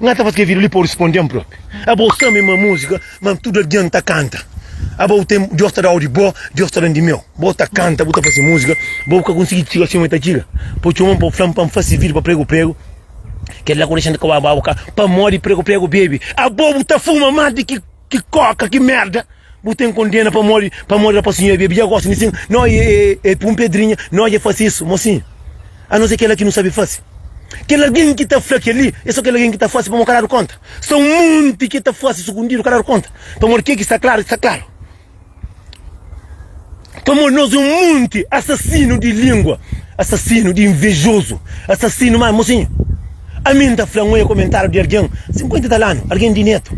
Speaker 1: N ta fasi kel video li pa bu risponde-m propi. Abo sabe ma múzika ma tudu algen ta kanta. Abo ten Deus ta dau di bo, Deus ta dan di meu. Bo ta kanta, bu ta fasi múzika, bo ka konsigi txiga sima el ta txiga. Pa bu txoma-m pa bu fla-m pa N fasi video pa pregu pregu, kel la ku dexa-m ta kaba bu ka pamodi pregu pregu bebe. Abo bu ta fuma más di ki ki koka, ki merda. Bu ten kondena pamodi pamodi rapasinhu e bebe dja gosi nisin no e e pun pedrinha no dja fasi isu mosinhu a no ser kela ki nu sabi fasi kel algen ki ta fla keli e so kel algen ki ta fasi pamodi ka dadu konta sta un monti ki ta fasi sukundidu ka dadu konta pamodi ke ki sta klaru sta klaru pamodi nos e un monti asasinu di lingua asasinu di invejozu asasinu ma mosinhu Ami N ta fla, N oia komentariu di algen 50 tal anu, algen di netu,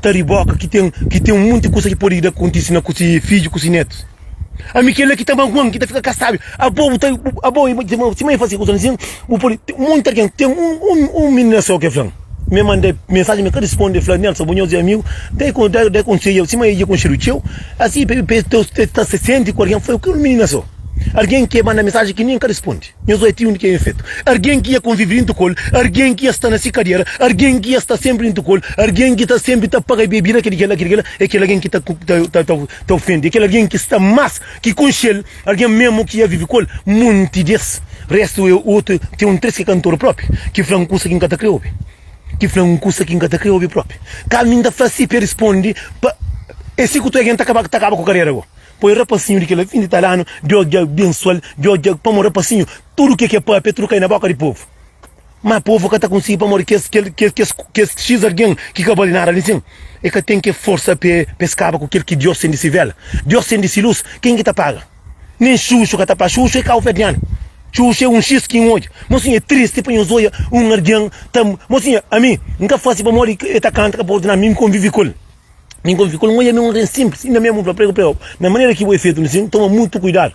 Speaker 1: ta riboka ki ten ki ten un monti kusa ki pode da kontise na ku si fidju ku si netus. Ami kel-la ki ta maguan, ki ta fika kasabi. Abo bu ta abo sima e fasi kusa asin, bu pode monti algen ten un un un minina so ke fla-m, mi manda mensajen mi ka risponde, fla Nelson bo nhos é amigu, da da da konsedju sima e dja konxedu txeu, asi pa e ta se senti ku algen, fla kel minina so. Argen ki e manda mensajen ki nen ka risponde. Nhos odja ti undi ki é infetu. Argen ki ia konvive dintu ku el, argen ki ia sta na si kadera, argen ki ia sta senpri dintu ku el, argen ki ta senpri ta paga bebida, kel kel-la, kel kel-la, é kel algen ki ta ta ta ofende, é kel algen ki sta más ki konxe-l, algen mésmu ki ia vive ku el monti di es. Réstu é otu, ten un 3 ki é kantor própi, ki fla un kusa ki N ka ta krê obi, ki fla un kusa ki N ka ta krê obi própi. Ka mi N ta fla si pa e risponde pa é si ku tu algen ta kaba ta kaba ku karera go. Poi rapasinhu di kela 20 tal anu, Deus dja bensual, Deus dja, pamodi rapasinhu, tudu ke ke papia, tudu kai na boka di povu. Ma povu ka ta konsigi pamodi kes kel kes kes kes xis algen ki ka bali nada li sin, e ka ten ke forsa pe pe es kaba ku kel ki Deus sendi si vela, Deus sendi si lus, ken ki ta paga? Nen xuxu ka ta paga, xuxu é kauverdianu, xuxu é un xis ki N odja. Mosinhu é tristi pa nhos odja un algen ta, mosinhu ami N ka fasi pamodi e ta kanta ka pode na mi, N konvivi ku el. Mi N konvivi ku el, N odja mi un algen sinplis, inda mésmu N fla pregu pregu, na manera ki bo é fetu sin, toma mutu kuidadu,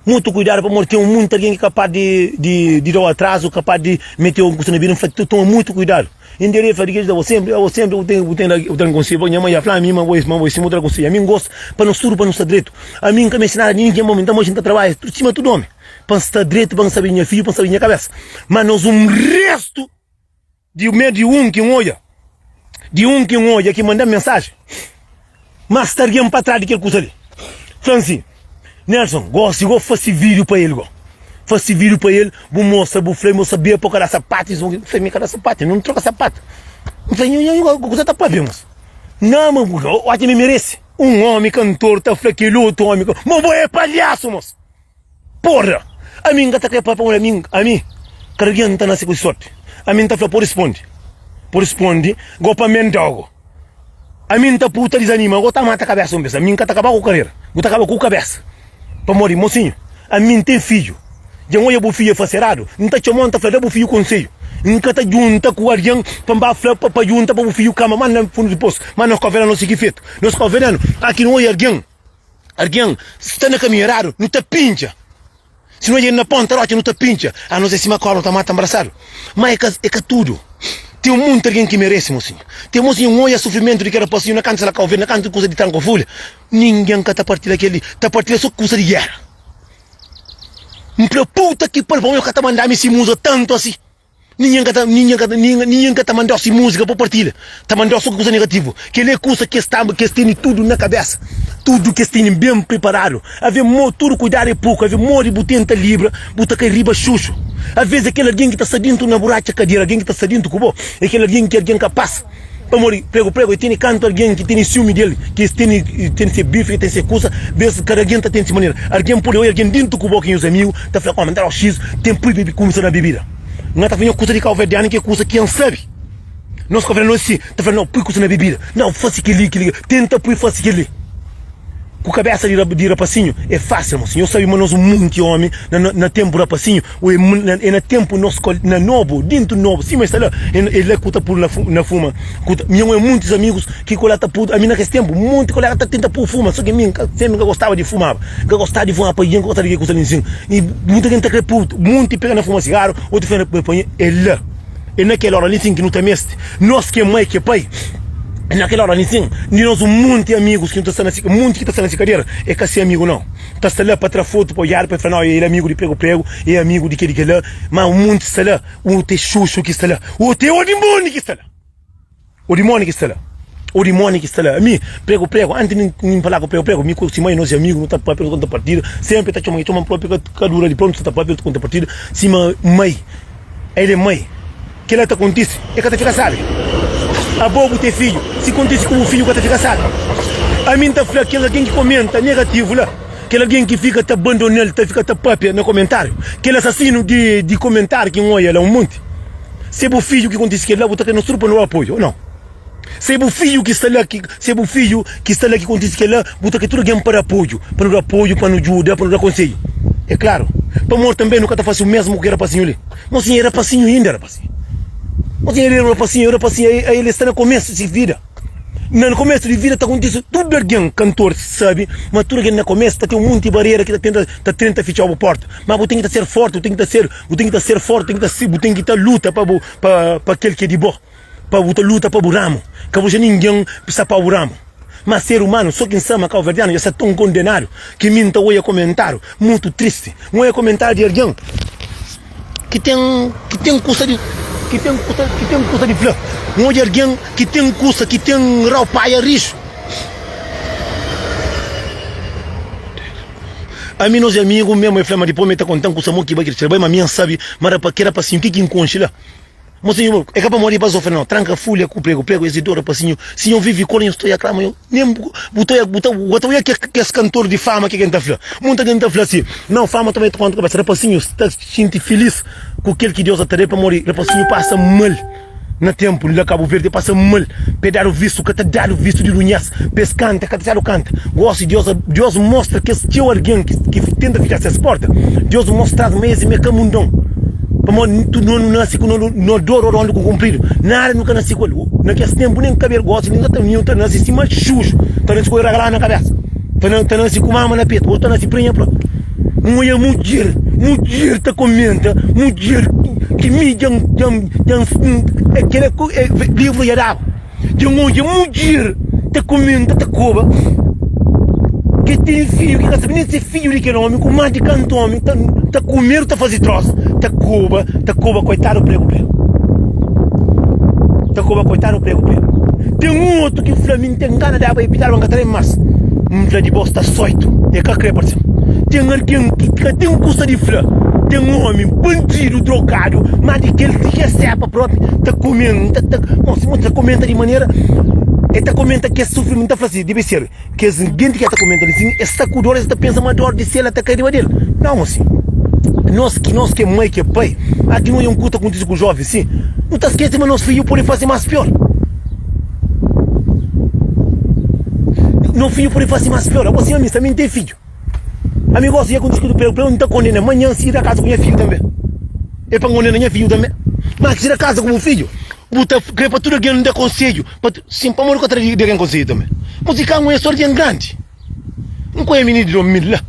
Speaker 1: mutu kuidadu pamodi ten munti algen ki kapaz di di di dau atrazu, kapaz di meteu un kusa na bida, N fla toma mutu kuidadu. Inda el fla di kel abo senpri, abo senpri bu ten bu ten bu ten konsedju, pa nha mai ya fla ami ma bo ma bo é sima bu ta da konsedju, ami N gosta pa nos tudu pa nu sta dretu, ami N ka meste nada di ningen, ma mi N ta moxi N ta trabadja sima tudu omi pa N sta dretu, pa N sabe di nha fidju, pa N sabe di nha kabesa, ma nos un restu. Di me di un ki N odja, di un ki N odja ki manda-m mensajen, ma sta algen pa tras di kel kusa li. Fla-m si, Nelson, gosi go fase vídiu pa el go. Fase vídiu pa el, bu mostra, bu fla, bu sabia pa ka da sapatu. N fla, mi ka da sapatu, N troka sapatu. N fla, nho, nho, kusa ta papia, mos. Na, ma oca mi merese. Un omi kantor ta fla kel otu omi, ma bo é palhasu, mos. Porra! Ami N ka ta kre papia pamodi ami, ami, kada dia N ta nase ku sorti. Ami N ta fla po rispondi, po rispondi go pa menda go. Ami N ta pu ta dizanima go ta mata kabesa un bes. Ami N ka ta kaba ku karera, bu ta kaba ku kabesa. Pamodi mosinhu, ami N ten fidju. Dja N odja bu fidju e fase eradu, N ta txoma-u N ta fla da bu fidju konsedju. N ka ta djunta ku algen pa N ba fla pa pa djunta pa bu fidju kama ma na fundu di posu. Ma nos ka no si ki fetu. Nos ka aki nu odja algen. Algen sta na kaminhu eradu, nu ta pintxa. Si nu odja el na ponta rotxa, nu ta pintxa. Anos é sima kobra, nu ta mata nbrasadu. Má é ka, é ka tudu. Ten monti algen ki merese, mosinhu. Ten mosinhu, N odja sufrimentu di kel rapasinhu na kantu sala Kau Verdi, na kantu kusa di tranka fulha. Ningen ka ta partilha kel-li. Ta partilha so kusa di géra. N fla, Puta ki pariu, pamodi ka ta manda-m si muza tantu asi? Ningen ka ta, ningen ka ta, ningen ka ta mandau si múzika pa partilha. Ta mandau so kusa negativu. Kel-li é kusa ki es ta, ki es tene tudu na kabésa. Tudu ki es tene ben priparadu. Avê mo, tudu kuidadu é poku. Avê modi bu tenta libra, bu ta kai riba xuxu. Avês é kel algen ki ta sta dintu na buratxa kadera, algen ki ta sta dintu ku bo, é kel algen ki algen ka pasa. Pamodi pregu pregu e tene kantu algen ki tene siumi del, ki es tene tene se bife, ki ten se kusa, bes kada algen ta ten se manera. Algen pode oja algen dintu ku bo ki nhos amigu ta fla, Omi, N ta dau xis, ten pui bebi kumsa na bebida. N ta fla nho kusa di kauverdianu ki é kusa ki N sabi. Nos kauverdianu é si, ta fla, Nau, pui kusa na bebida, nau, fasi keli, keli, tenta pui fasi keli. Ku kabesa di rapasinhu é fásil mosi. Nhos sabe ma nos un munti omi na na tenpu rapasinhu o é na tenpu nos na nobu dintu nobu sima es sta la é la ku ta pudu na fuma ku ta mi é muntis amigus ki ku la ta pudu ami na kes tenpu munti kolega ta tenta pu fuma so ki mi nka senpri nka gostaba di fumaba nka gostaba di fuma pa nka gostaba di ke kusa li nsin i munti algen ta kre pu munti pega na fuma sigaru otu fla na panha é la. É na kel óra li sin ki nu ta meste nos ki é mai ki é pai. É na kel óra li sin di nos un monti amigus ki nu ta sta na si monti ki ta sta na si kadera é ka se amigu nau. Ta sta la pa tra fotu pa odjadu pa el fla nau el é amigu di pregu pregu é amigu di kel di kel la ma un monti sta la otu é xuxu ki sta la otu é o dimoni ki sta la. O dimoni ki sta la. O dimoni ki sta la. Ami, pregu pregu, anti mi N fala ku pregu pregu, mi ku si mai nos é amigu, nu ta papia, nu ta konta partida, senpri ta txoma, i txoma-m propi, ka ka dura di prontu, ta papia, nu ta konta partida, sima mai, el é mai, kila ta kontise, e ka ta fika sabi. Abo bu ten fidju, si kontise ku bu fidju ka ta fika sabi. Ami N ta fla kel algen ki komenta negativu la, kel algen ki fika ta bandona-l, ta fika ta papia na komentariu, kel asasinu di di komentariu ki N oia la un monti. Se bu fidju ki kontise kel-la, bu ta kre nos tudu pa nu apoia, ô nau? Se bu fidju ki sta la ki se bu fidju ki sta la ki kontise kel-la, bu ta kre tudu algen pa da apoiu, pa nu da apoiu, pa nu djuda, pa nu da konsedju. É klaru, pamodi tanbê nu ka ta fase u mesmu ku kel rapasinhu li. Mosinhu é rapasinhu inda, rapasinhu. Mosinhu el é rapasinhu, rapasinhu, el sta na komesu di si vida. Na komesu di vida ta kontise tudu algen kantor sabe ma tudu algen na komesu ta ten un monti barera ki ta tenta ta tenta fitxau bu porta ma bu ten ki ta ser forti bu ten ki ta ser bu ten ki ta ser forti bu ten ki ta luta pa bu pa pa kel ki é di bo pa bu ta luta pa bu ramu ka bu dexa ningen pisa pa bu ramu. Ma ser umanu so ki N sa ma kauverdianu dja sta ton kondenadu ki mi N ta oia komentariu mutu tristi. N oia komentariu di algen ki ten ki ten kusa di ki ten kusa ki ten kusa di fla. N odja algen ki ten kusa ki ten rau paia rixu. Ami nos é amigu memu e fla ma dipos mi ta kontan kusa mo ki bai ki bai ma mi N sabi ma rapa ki rapasinhu ki ki N konxi la. Mosinhu, é ka pamodi bazofa fla, nau, tranka fulha ku pregu, pregu es di dor, rapasinhu, si nho vivi kol, nho sta oia klama, nho nem bu ta oia, bu ta bu ta oia kes kantor di fama ke ken ta fla. Munta gen ta fla si, nau, fama ta bai ta konta kabesa, rapasinhu sta xinti filis ku kel ki Deus ta da-l, pamodi rapasinhu pasa mal na tenpu la Kabu Verdi, pasa mal pa e dadu vistu, ka ta dadu vistu di runhas pa es kanta, ka ta dadu kanta. Gosi Deus, Deus mostra kes txeu algen ki tenta fitxa ses porta, Deus mostra-s ma es é ka mundon. Pamodi tudu nos nu nase ku no dor rodondi ku kunpridu, nada nu ka nase ku el. Na kes tenpu nen kabelu gosi nin ka ta nin ta nase sima xuxu, ta nase ku el ragaladu na kabesa, ta nase ku mama na petu, otu ta nase prenha propi. N oja mudjer, mudjer ta komenta, mudjer ki mi dja N dja N dja N kel livru dja daba. Dja N odja mudjer ta kumenta, ta koba ke ten fidju ki ka sabe nen se fidju di kel omi ku más di kantu omi ta ta kumedu ta faze trosa ta koba ta koba koitadu pregu pregu ta koba koitadu pregu pregu ten un otu ki fla mi N ten gana daba e pitadu ma N ka ta da mas N fla di bo sta soitu e ka kre parse ten algen ki ka ten kusa di fla ten omi bandidu drogadu má di kel di ke sepa propi ta kumenta ta bon si ta kumenta di manera e ta kumenta kes sufrimentu ta fla si debe ser kes genti ki ta kumenta li sin es sta ku dor es ta pensa ma dor di sel ta kai riba del nau mo si nos ki nos ki é mai ki é pai aki no un kusa ta kontisi ku joven si no ta skese ma nos fidju pode fasi mas pior no fidju pode fasi mas pior abo si ami sta mi n ten fidju Ami gosi dja ku diskuti pregu pregu, N ta kondena manhan si da kasa ku nha fidju tanbe. E pa N kondena nha fidju tanbe? Ma si da kasa ku bu fidju, bu ta kre pa tudu algen da konsedju pa tu. Sin, pamodi ku ka ta da algen konsedju tanbe? Mo si ka N so algen grandi, N konhe mininu di 2000 la.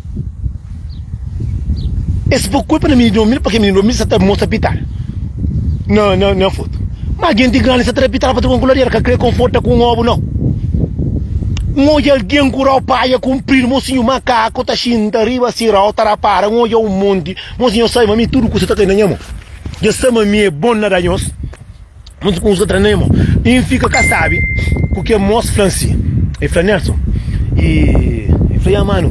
Speaker 1: Es pa kulpa na mininu di 2000 pake mininu di 2000 sa ta mostra pitada na na na fotu. Ma genti grandi sa ta da pitada pa tudu ku ladera, ka kre konforta ku un obu nau. N odja algen ku rau paia kunpridu, mosinhu makaku ta xinta riba si rau ta rapara. N odja un monti, mosinhu sai ma mi tudu kusa ta kai na nha mon. Dja sta ma mi é bon na da nhos, monti kusa ta tra na nha mon. I N fika ka sabi ku ke mos fla-m si. E fla, Nelson, i e fla, ya manu,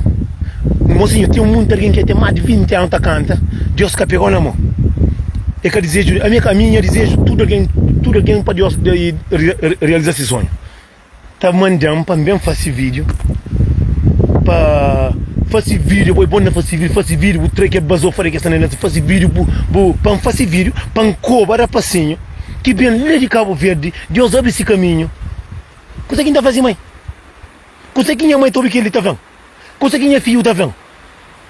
Speaker 1: mosinhu ten munti algen ki ten mas di 20 anu ta kanta, Deus ka pegau na mon. E ka dizeju, ami ami nha dizeju tudu algen, tudu algen pa Deus realiza si sonhu. Ta mandan pa N ben fase video Pa fase video bo é bon na fase video Fase video bu tra kel bazofa di kes ta Fase video bu bu Pa N fase video pa N koba rapasinhu Ki ben la di Kabu Verdi Deus abri si kaminhu Kuse ki N ta fase mai? Kuse ki nha mai ta obi kel li ta fla-m? Kuse ki nha fidju ta fla-m?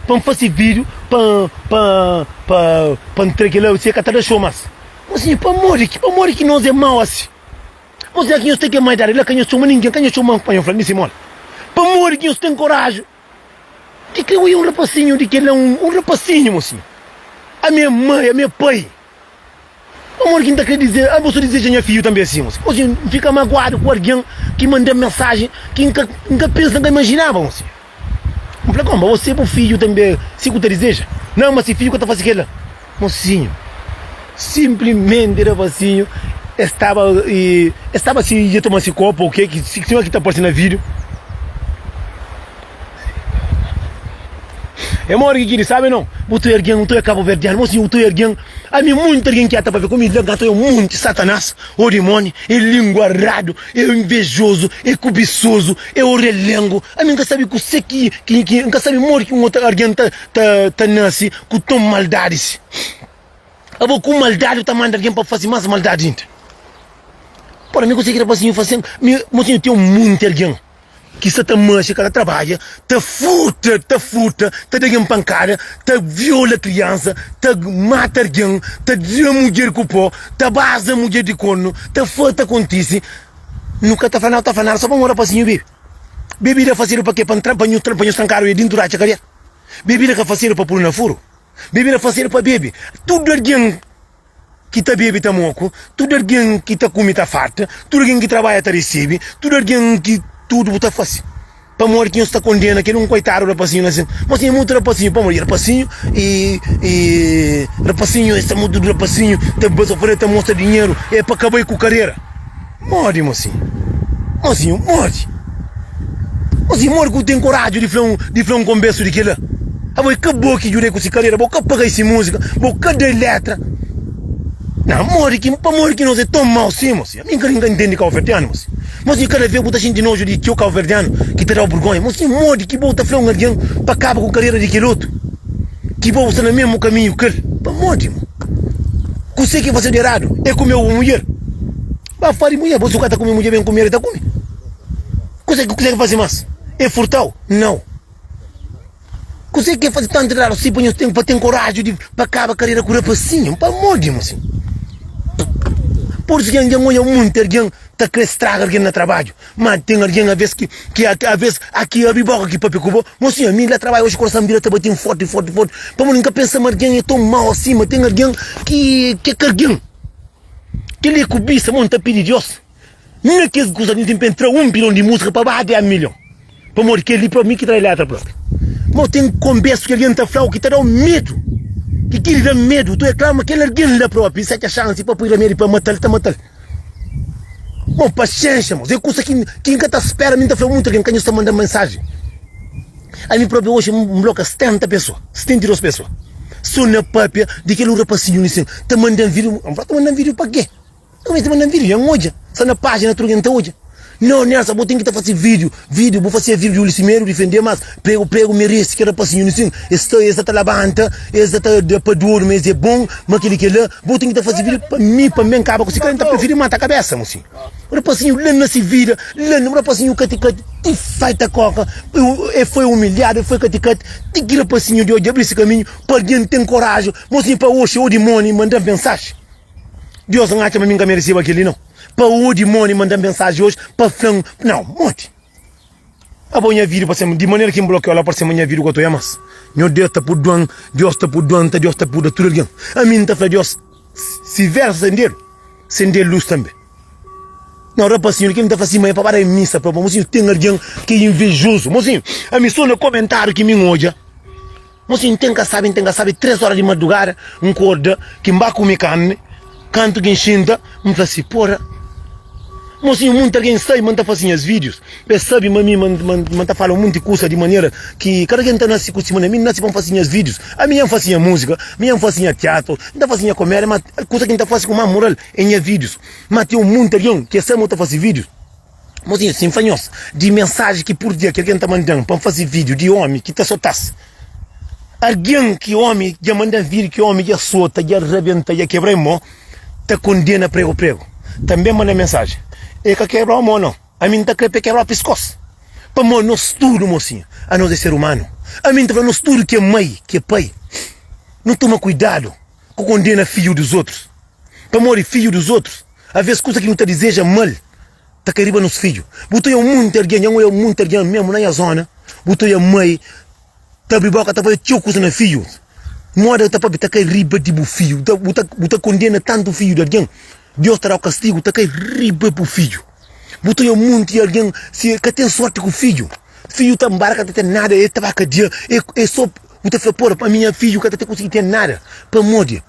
Speaker 1: Pa N fase video pa pa pa pa N tra kel la Si e ka ta da xou mas Mosinhu pamodi ki pamodi ki nos é mau asi? Mos dja ki nhos ten ke mai dadi la ka nhos txoma ningen ka nhos txoma pa nhos fla mi si moli pamodi ki nhos ten koraju di kre oi un rapasinhu di kel la un rapasinhu mosinhu ami é mai ami é pai pamodi ki N ta kre dize ami bo sta dizeja nha fidju tanbe asi mosinhu mosinhu N fika maguadu ku argen ki manda mensajen ki N ka N ka pensa N ka imaginaba mosinhu N fla konba bo se bu fidju tanbe si ku ta dizeja nan ma si fidju ka ta fase kel la. Mosinhu, simplimenti rapasinhu es staba es staba si dja toma si kopu ou ke ki sima ki ta parsi na video. É modi ki kili sabe não? Bu ta algen, bu ta kabuverdianu, mosinhu bu ta algen, ami munti algen ki ata papia ku mi la nka ta oia munti satanás ou dimoni, é linguaradu, é invejozu, é kubisozu, é orelengu, ami nka sabe kuse ki ki nka sabe modi ki un otu algen ta ta ta nase ku ton maldadi si. Abo ku maldadi bu ta manda algen pa fase mas maldadi inda. Pora mi konsigi rapasinhu fase mi mosinhu ten un monti algen ki sta ta maxe ka ta trabadja ta furta ta furta ta da algen pankada ta viola kriansa ta mata algen ta da mudjer ku po ta baza mudjer di kornu ta fa ta kontisi nu ka ta fla nada ta fla nada so pamodi rapasinhu bebe bebida fasedu pa ke pa ntra pa nhu pa nhu trankadu e dintu ratxa kadia. Bebida ka fasedu pa puru na furu. Bebida fasedu pa bebe. Tudu algen ki ta bebe ta moku, tudu algen ki ta kume ta farta, tudu algen ki trabadja ta resebe, tudu algen ki. Tudu bu ta fase. Pamodi ki nhos ta kondena kel un koitadu rapasinhu la sin? Mosinhu é mutu rapasinhu. Pamodi rapasinhu e e rapasinhu es ta mutu rapasinhu ta basa fora ta mostra dinheru é pa kaba ku karera. Modi mosinhu? Mosinhu modi? Mosinhu modi ku ten koraju di fla un di fla un konbesu di kila? Abo é ka bo ki djuda ku si karera, bo ka paga si musika, bo ka da letra. Na modi ki pamodi ki nos é ton mau sin mosinhu? Ami N ka ntende kauverdianu, mosi. Mosi, kada vez bu ta xinti noju di txeu kauverdianu ki ta da-u burgonha. Mosi, modi ki bo ta fla un algen pa kaba ku karera di kel otu ki bo sta na mesmu kaminhu ku el? Pamodi, mo? Kuse ki fase di eradu? E kume bu mudjer? Ba fla di mudjer, bo si bu ka ta kume mudjer, ben kume el ta kume. Kuse ki fase mas? E furta-u? Nau. Kuzê ki é faze tantu raru si pa nhos ten pa ten koraju di pa kaba karera ku rapasinhu? Pamodi mosinhu? Pur isu ki algen odja munti algen ta kre straga algen na trabadju, ma ten algen aves ki ki aves a ki abri boka ki papia ku bo, mosinhu ami la trabadju oji korason bira ta batin forti forti forti pamodi N ka pensa ma algen é ton mau asi, ma ten algen ki ki é ka algen. Kel-li é kubisa, mo N ta pidi Dios. Na kes kusa li, N ten pa N tra un bilhon di múzika pa ba 10 milhon. Pamodi kel-li propi, mi ki tra letra propi. Ma ten konbersu ki algen ta fla-u ki ta da-u medu. Ki kel-li da-m medu. Tu é klaru ma kel algen la propi, si atxa xansi pa poi ramedi pa mata-l, ta mata-l. Bon, paxénxa, mos. É kusa ki N ka ta spera. Mi N ta fla mutu algen ka nhos ta manda-m mensajen. Ami propi oxi N bloka 70 pesoa, 72 pesoa. So na papia di kel un rapasinhu li sin ta manda-m vídiu. N fla, ta manda-m vídiu pa ke? N meste manda-m vídiu, dja N odja. Sta na pájina tudu algen ta odja. Nau, Nelson, bo ten ki ta fase vídiu, vídiu, bo fase vídiu di Ulisses Melo difende, mas pregu, pregu merese kel rapasinhu li sin. Es sta, es sta ta labanta, es sta ta da pa dodu ma es é bon, ma kel-li, kel-la. Bo ten ki ta fase vídiu pa mi, pa N ben kaba ku si kara. N ta prifiri mata kabésa, mosinhu. Rapasinhu la na si vida, la na, rapasinhu kati-kati, ti faita kóka, e foi umilhadu, e foi kati-kati, ti ki rapasinhu di odja abri si kaminhu pa algen ten koraji, mosinhu, pa oxi, ô dimóni manda-m mensaji. Deus N atxa ma mi N ka mereseba kel-li nau. Pa o dimóni manda-m mensaji oji pa fla-m nau. Modi? Abo nha vida pa sema di manera ki N blokiau la parse ma nha vida ka ta oia mas. Nho Deus ta purdua-m, Deus ta purdua-m, ta Deus ta purda tudu algen. Ami N ta fla Deus si vera sendedu, sende lus tanbe. Nau rapasinhu li kel-li N ta fla si ma é pa ba da misa pa bo. Mosinhu ten algen ki é invejozu. Mosinhu, ami so na komentariu ki mi N odja. Mosi, N ten ka sabe, N ten ka sabe, 3 ora di madrugada, N korda, ki N ba kume karni, kantu ki N xinta, N fla si, Pora, mosi, munti algen sabe ma N ta fase nhas vídius, es sabe ma mi, ma N ta fala un monti kusa di manera ki kada algen ta nase ku si manera, mi N nase pa N fase nhas vídius, ami nha N fase nha múzika, mi nha N fase nha tiatru, N ta fase nha komédia, ma kusa ki N ta fase ku más moral é nha vídius, ma ten un monti algen ki es sabe ma N ta fase vídius. Mosinhu, sin fla nhos di mensaji ki pur dia ki algen ta manda-m pa N faze vídiu di ómi ki ta sota-s. Algen ki ómi dja manda-m vídiu ki ómi dja sota, dja rabenta, dja kebra-i mô, ta kondena pregu pregu. Tanbê manda mensaji. E ka kebra-u mô, nau. Ami N ta krê pa e kebra-u piskós. Pamodi nos tudu, mosinhu, anos é ser umanu. Ami N ta fla nos tudu ki é mai, ki é pai, nu toma kuidadu ku kondena fidju di otus. Pamodi fidju di otus, avês kusa ki nu ta dizeja mal, ta kai riba nos fidju. Bu ta oia munti algen, dja N oia munti algen mesmu na nha zona, bu ta oia mai ta abri boka ta fala txeu kusa na fidju, moda ta papia ta kai riba di bu fidju, bu ta bu ta kondena tantu fidju di algen, Deus ta dau kastigu ta kai riba bu fidju. Bu ta oia munti algen si ka ten sorti ku fidju, fidju ta nbarka ka ta ten nada, e ta ba kadia, e so bu ta fla pora pa mi nha fidju ka ta konsigi ten nada, pamodi?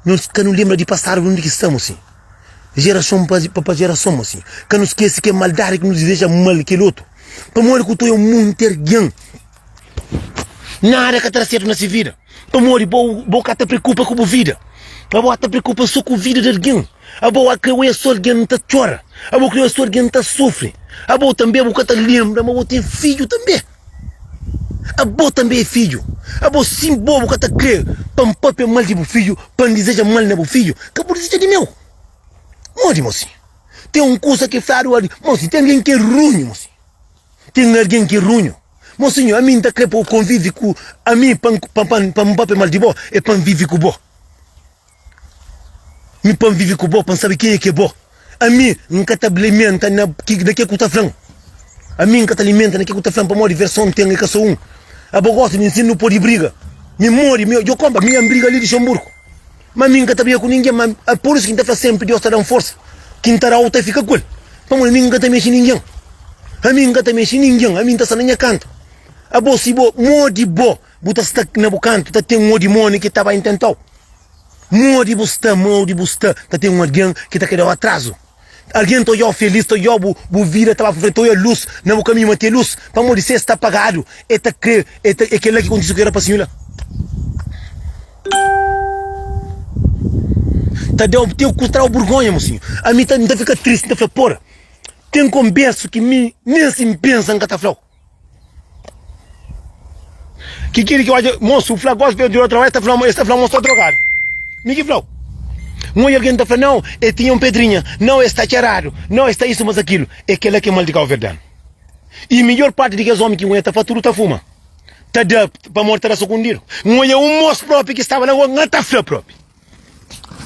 Speaker 1: Nos ka nu lenbra di pasadu di undi ki stamu si jerason pa pa jerason mo si ka nu skese ke maldadi ki nu dizeja mal kel otu pamodi ku ta oia munti argen nada ka ta da sertu na si vida pamodi bo bo ka ta preokupa ku bu vida abo ata preokupa so ku vida di argen abo a kre oia so argen ta txora abo kre oia so argen ta sufri abo tanbe bu ka ta lenbra ma bo ten fidju tanbe. Abo tanbê é fidju. Abo sin bo bu ka ta krê pa N pâpia mal di bu fidju, pa N dizeja mal na bu fidju. Ka bu dizeja di meu. Modi, mosinhu? Ten un kusa ki fladu ali. Mosinhu, ten algen ki é runhu, mosinhu. Ten algen ki é runhu. Mosinhu, ami N ta krê pa bu konvive ku ami pa N pa N pâpia mal di bo, é pa N vive ku bo. Mi pa N vive ku bo, pa N sabe kenha ki é bo. Ami N ka ta limenta na na ke ku ta fla-m. Ami N ka ta limenta na ke ku ta fla-m pamodi verson ten é ka so un. Abo gosta di nsina nu pode briga. Mi modi, mi djo konpa, mi N briga li Luxemburgo. Ma mi N ka ta briga ku ningen, ma pur isu ki N ta fla senpri Deus ta da-m forsa, ki N ta da-u ta fika ku el. Pamodi mi N ka ta mexe ningen. Ami N ka ta mexe ningen, ami N ta sta na nha kantu. Abo si bo, modi bo, bu ta sta na bu kantu, ta ten un dimóni ki ta ba intenta-u. Modi bu sta, modi bu sta, ta ten un algen ki ta kre da-u atrazu. Algen ta odja-u felis, ta odja-u bu, bu vida ta ba pa frenti, ta odja lus na bu kaminhu, ma ten lus, pamodi si el sta pagadu, el ta kre, el ta, é kel-la ki kontise ku kel rapasinhu la. Ta da-u, ten ku tra-u burgonha, mosinhu. Ami ta, N ta fika tristi, N ta fla, pora, ten konbersu ki mi nen si N pensa N ka ta fla-u. Ki kili ki odja, mosu fla gosi pa el dura trabadju, es ta fla, es ta fla mo sta drogadu. Mi ki fla-u. N odja algen ta fla, nau, el tinha un pedrinha, nau, el sta txeradu, nau, el sta isu mas akilu. É kela ki é mal di kauverdianu. I midjor parti di kes omi ki N odja ta fla tudu ta fuma, ta da pamodi ta da sukundidu. N odja un mos propi ki staba la, N ta fla propi.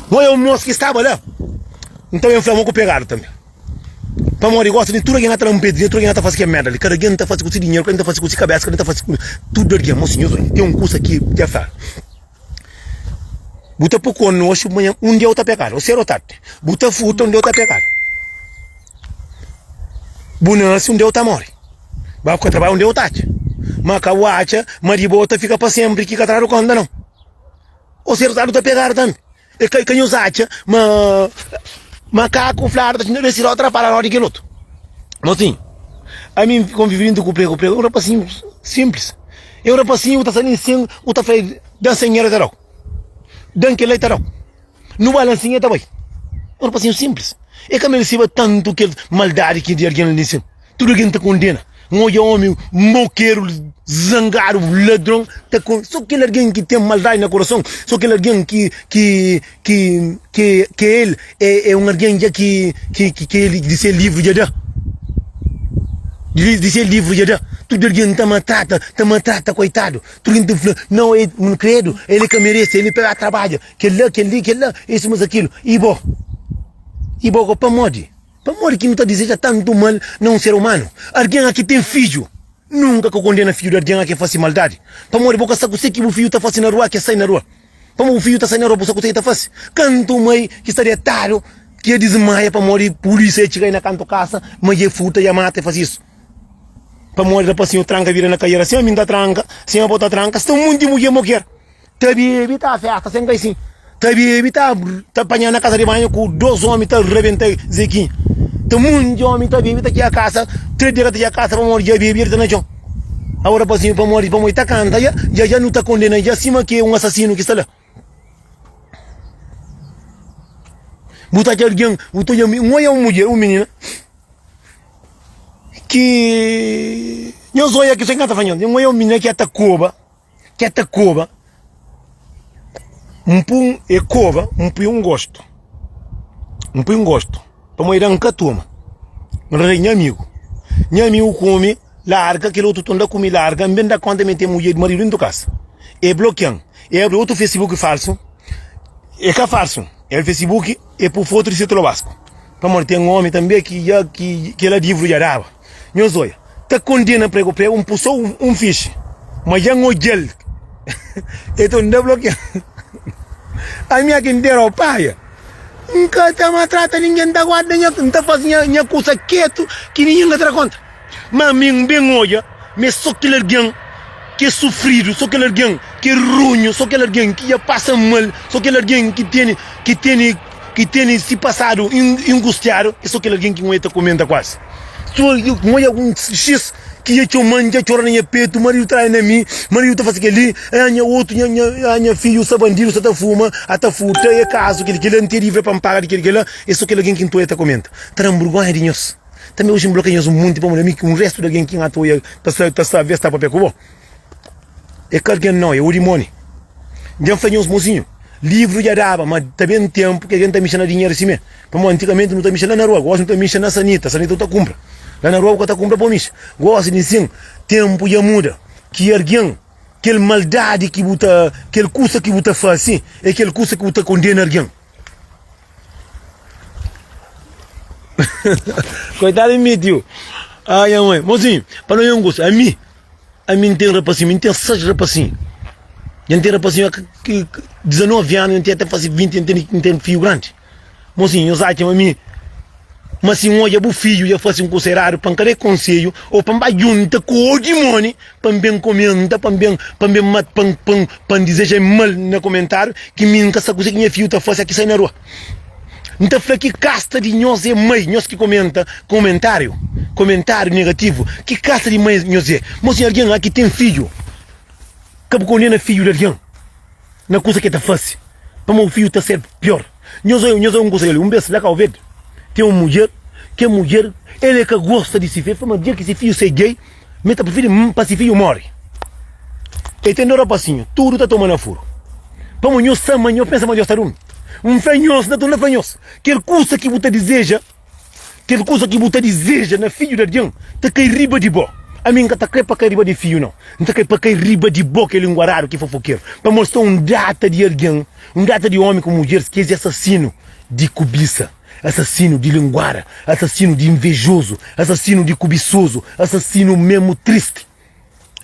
Speaker 1: Bo é un mos ki staba la. N ta ben fla mo ku pegadu tanbe. Pamodi gosi di tudu algen ta da un pedrinha, tudu algen ta fasi kel merda li. Kada algen ta fasi ku si dinheru, kada algen ta fasi ku si kabesa, kada algen ta fasi ku tudu algen. Mo sinhor, ten un kusa ki dja fla. Bu ta pui kornu oxi, manhan un dia bu ta pegadu, o sedu o tardi. Bu ta furta, un dia bu ta pegadu. Bu nasi, un dia bu ta mori. Ba ku ka trabadja, un dia bu ta atxa. Ma ka bu atxa ma di bo ta fika pa senpri ki ka tradu konta, nau. Ô ser usadu ta pegadu tambi. E ka ka nhos atxa ma makaku fladu ta xinta desi roda trapalha roda di kel otu. Mosinhu, ami N konvivi dintu ku pregu pregu é un rapasinhu sinplis. É un rapasinhu ku ta sta li nsin ku ta fla dan sen dinheru e ta dau, dan kel la e ta dau, nu ba la nsin e ta bai. É un rapasinhu sinplis. E ka meresiba tantu kel maldadi ki di algen li nsin. Tudu algen ta kondena. N odja omi mokeru, zangadu, ladron ta kon. So kel algen ki ten maldadi na korason, so kel algen ki ki ki ki ki el é un algen dja ki ki ki el di se livru dja da. Di se livru dja da. Tudu algen ta maltrata, ta maltrata koitadu. Tudu algen ta fla, nau el kredu, el ka merese, el pa ba trabadja, kel-la, kel-li, kel-la, isu mas akilu. I bo? I bo pamodi? Pamodi ki nu ta dizeja tantu mal na un ser umanu? Algen a ki ten fidju nunka ka kondena fidju di algen a ki fase maldadi. Pamodi bo ka sa kuse ki bu fidju ta fase na rua a ki sai na rua. Pamodi bu fidju ta sai na rua bu sa kuse ki ta fase. Kantu mai ki sta detadu ki e dismaia pamodi pulisia e txiga na kantu kasa ma dja e furta dja mata e fase isu. Pamodi rapasinhu tranka vida na kaiera sima mi nta tranka sima bo ta tranka sta un monti mudjer moker. Ta bebe ta festa sen kai sin Ta bebe ta ta panha na kasa di banhu ku dos omi ta rebenta Zequinha Ta munti omi ta bebe ta txiga kasa 3 dia ka ta txiga kasa pamodi dja bebe dja ta na txon Agora rapazinhu pamodi pamodi ta kanta dja dja dja nu ta kondena dja sima ki un asasinu ki sta la Bu ta atxa algen bu ta odja un odja un mudjer un minina ki nhos odja ki sen ka ta fla nhos un odja un minina ki ta koba. Ke ta koba N pui e koba N pui un gostu N pui un gostu Pamodi da N ka toma N rei nha amigu Nha amigu kume larga Kel otu ton da kume larga N ben da konta ma e ten mudjer di maridu dentu kasa E blokian E abri otu facebook falsu E ka falsu E abri facebook E pui fotu di se tolobasku Pamodi ten omi tanbe ki dja ki kel livru dja daba Nhos odja, ta kondena pregu pregu, N pui so un fixi, ma dja N odja-l, e ta nda blokia-m. Ami aki N dera paia, N ka ta maltrata ningen, N ta guarda nha, N ta fasi nha kusa ketu ki ningen ka ta da konta. Ma ami N ben odja ma é so kel algen ki é sufridu, so kel algen ki é runhu, so kel algen ki dja pasa mal, so kel algen ki tene, ki tene. ki tene si pasadu ingustiadu é so kel algen ki N ta komenta kuazi. So N odja un xis ki dja txoma-m, dja txora na nha petu, maridu trai na mi, maridu ta fase kel-li, ah nha otu, nha, nha, ah nha fidju sta bandidu, sta ta fuma, a ta furta, é kazu kel-li, kel-la, N ten livre pa N paga di kel-li, kel-la, é so kel algen ki N ta odja ta komenta. Ta da-m burgonha di nhos. Tanbe oji N blokia nhos un monti pamodi ami ki un restu di algen ki N ta odja ta sta, ta sta avês ta papia ku bo. É ka algen nau, é o dimoni. Dja N fla nhos, mozinhu, livru dja daba, ma ta ben tenpu ki algen ta mixa na dinheru simé. Pamodi antigamenti nu ta mixa la na rua, gosi nu ta mixa na sanita, sanita nu ta kunpra. La na rua bu ka ta kunpra pa mixa. Gosi di nsin, tenpu dja muda, ki algen, kel maldadi ki bu ta, kel kusa ki bu ta fase, é kel kusa ki bu ta kondena algen. Koitadu di mi, tiu. Ai, nha mãe. Mozinhu, pa no nha gosta, ami, ami N ten rapasinhu, mi N ten 6 rapasinhu. Nha N ten rapasinhu ki 19 anu, N ten até fase 20, N ten, N ten fiju grandi. Mozinhu, nhos atxa ma mi. Ma si N odja bu fidju dja fase un kusa eradu, pa N ka da-i konsedju, ô pa N ba djunta ku ô dimóni pa N ben komenta, pa N ben, pa N ben ma, pa N, pa N, pa N dizeja-i mal na komentáriu, ki mi N ka sa kuzê ki nha fidju ta fase, ki sai na rua. N ta fla ki kasta di nhos é mai, nhos ki komenta komentáriu, komentáriu negativu, ki kasta di mai nhos é? Mosinhu, algen la ki ten fidju, ka bu kondena fidju di algen na kusa ki el ta fase, pamodi bu fidju ta ser pior. Nhos obi, nhos obi un kusa li, un bes la Kau Verdi, ten un mudjer, kel mudjer, el e ka gosta di si fidju, el fla ma dia ki si fidju sai gei, mi ta prifiri pa si fidju móre. El ten dos rapasinhu, tudu ta toma na furu. Pamodi nhos sta ma nhos pensa ma Deus ta durmi. N fla nhos, N ta torna fla nhos, kel kusa ki bu ta dizeja, kel kusa ki bu ta dizeja na fidju di algen, ta kai riba di bo. Ami N ka ta kre pa kai riba di fidju, nau. N ta kre pa kai riba di bo, kel linguaradu ki fofokeru. Pamodi sta un data di algen, un data di omi ku mudjeris ki es é asasinu di kubisa, asasinu di linguara, asasinu di invejozu, asasinu di kubisozu, asasinu memu tristi.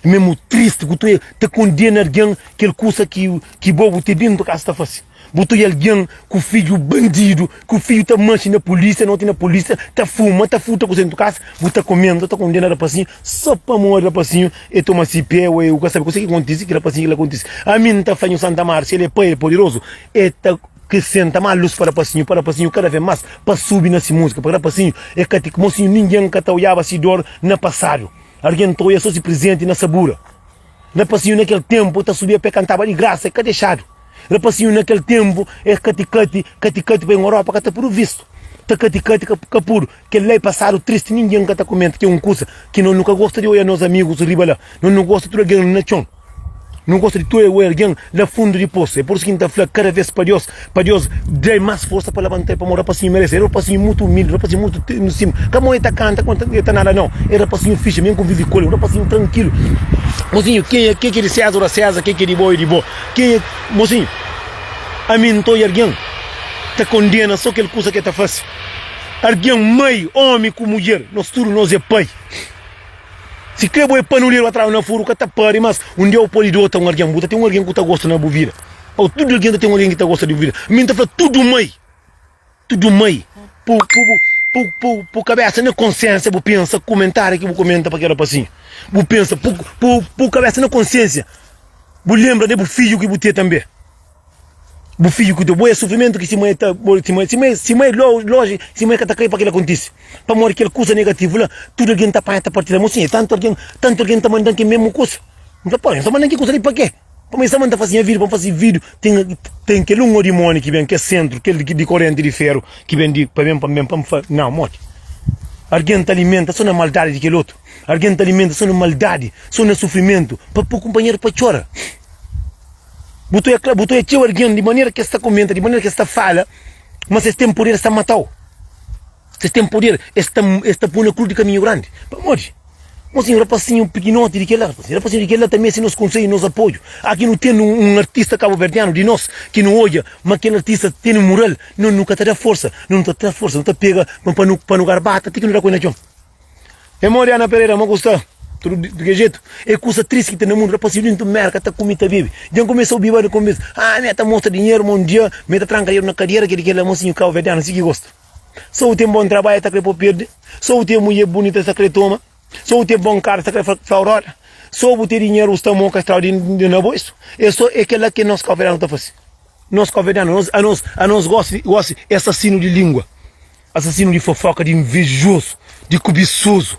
Speaker 1: Memu tristi ku tu ta kondena algen kel kusa ki ki bo bu te dentu kasa ta fase. Bu ta oja algen ku fidju bandidu, ku fidju ta manxi na polisia, noti na polisia, ta fuma, ta furta kusa dentu kasa, bu ta komenta, ta kondena rapasinhu so pamodi rapasinhu e toma si pe o e u ka sabe kuse ki kontisi ki rapasinhu kila kontisi. Ami N ta fla nhu Santa Mari si el e pai el e poderozu e ta krisenta mas lus pa rapasinhu, pa rapasinhu kada ves mas pa subi na si musika, pa rapasinhu e ka ti mosinhu ningen ka ta oiaba si dor na pasadu. Algen ta oia so si prizenti na sabura. Rapasinhu na kel tenpu ta subia pa e kantaba di grasa, e ka dexadu. Rapasinhu na kel tenpu e kati-kati, kati-kati pa e Europa ka ta pudu vistu. Ta kati-kati ka ka pudu. Kel la e pasadu tristi, ningen ka ta kumenta ki e un kusa ki no nu ka gosta di oia nos amigus riba la. No nu gosta tudu algen na txon. Nu gosta di tudu oia algen la fundu di posu. É pur isu ki N ta fla kada vez pa Deus, pa Deus da-i más forsa pa labanta-l, pamodi rapasinhu merese. É rapasinhu mutu umildi, rapasinhu mutu simplis. Ka mo e ta kanta, ka mo e ta nada, nau. É rapasinhu fixi, mi N konvivi ku el, un rapasinhu trankilu. Mosinhu, kenha ke ki é di Séza, da Séza, ke ki é di bo, é di bo. Kenha, mosinhu, ami N ta oja algen ta kondena so kel kusa ki e ta fase. Algen, mai, omi ku mudjer, nos tudu nos é pai. Si kre bo é panuleru atrás na furu ka ta pari mas un dia bu pode dota un algen bu ta ten un algen ku ta gosta na bu vida o tudu algen ta ten un algen ki ta gosta di bu vida mi nta fla tudu mai tudu mai pu pu pu pu pu kabesa na konsiensia bu pensa kumentariu ki bu kumenta pa kel rapasinhu bu pensa pu pu pu kabesa na konsiensia bu lembra de bu fidju ki bu ten tanbe. Bu fidju ku bo é sufrimentu ki si mai ta si mai si mai si mai lonji si mai ka ta kre pa kila kontise pamodi kel kusa negativu la tudu algen ta panha ta partilha mo sin tantu algen tantu algen ta mandan kel mesmu kusa N fla pô nhos ta mandan ki kusa li pa ke pamodi sta manda fasi nha vida pa N fasi vidiu ten ten kel un odimoni ki ben kes sentru kel di korenti di feru ki ben di pa ben pa ben pa N fla nau modi algen ta alimenta so na maldadi di kel otu algen ta alimenta so na maldadi so na sufrimentu pa poi kunpanheru pa txora. Bu ta oia, bu ta oia txeu algen di manera ki es ta komenta, di manera ki es ta fala, ma si es ten puder es ta matau. Si es ten puder es ta es ta pui na krus di kaminhu grandi. Pamodi? Mosinhu, rapasinhu pikinoti di kela, rapasinhu di kela ta meste nos konsedju, nos apoiu. Aki nu ten un artista kabuverdianu di nos ki nu odja ma kel artista tene mural, no nu ka ta da forsa, no nu ta da forsa, nu ta pega pa nu pa nu garbata ti ki nu da ku el na txon. É modi Ana Pereira, mo ku sta? Tudu di ki jetu? É kusa tristi ki ten na mundu, rapasinhu dintu merka ta kumi ta bebe. Dja N kumesa obiba na konbersa, ah mi ta mostra dinheru ma un dia mi ta tranka dinheru na kadiera kel kel la mosinhu kauverdianu si ki gosta. So bu ten bon trabadju ta kre po perde, so bu ten mudjer bunita ta kre toma, so bu ten bon karu ta kre fla roda, so bu ten dinheru bu sta moka strau di na boisu. É so é kel la ki nos kauverdianu ta fasi. Nos kauverdianu, anos anos anos gosi gosi é asasinu di lingua. Asasinu di fofoka, di invejozu, di kubisozu,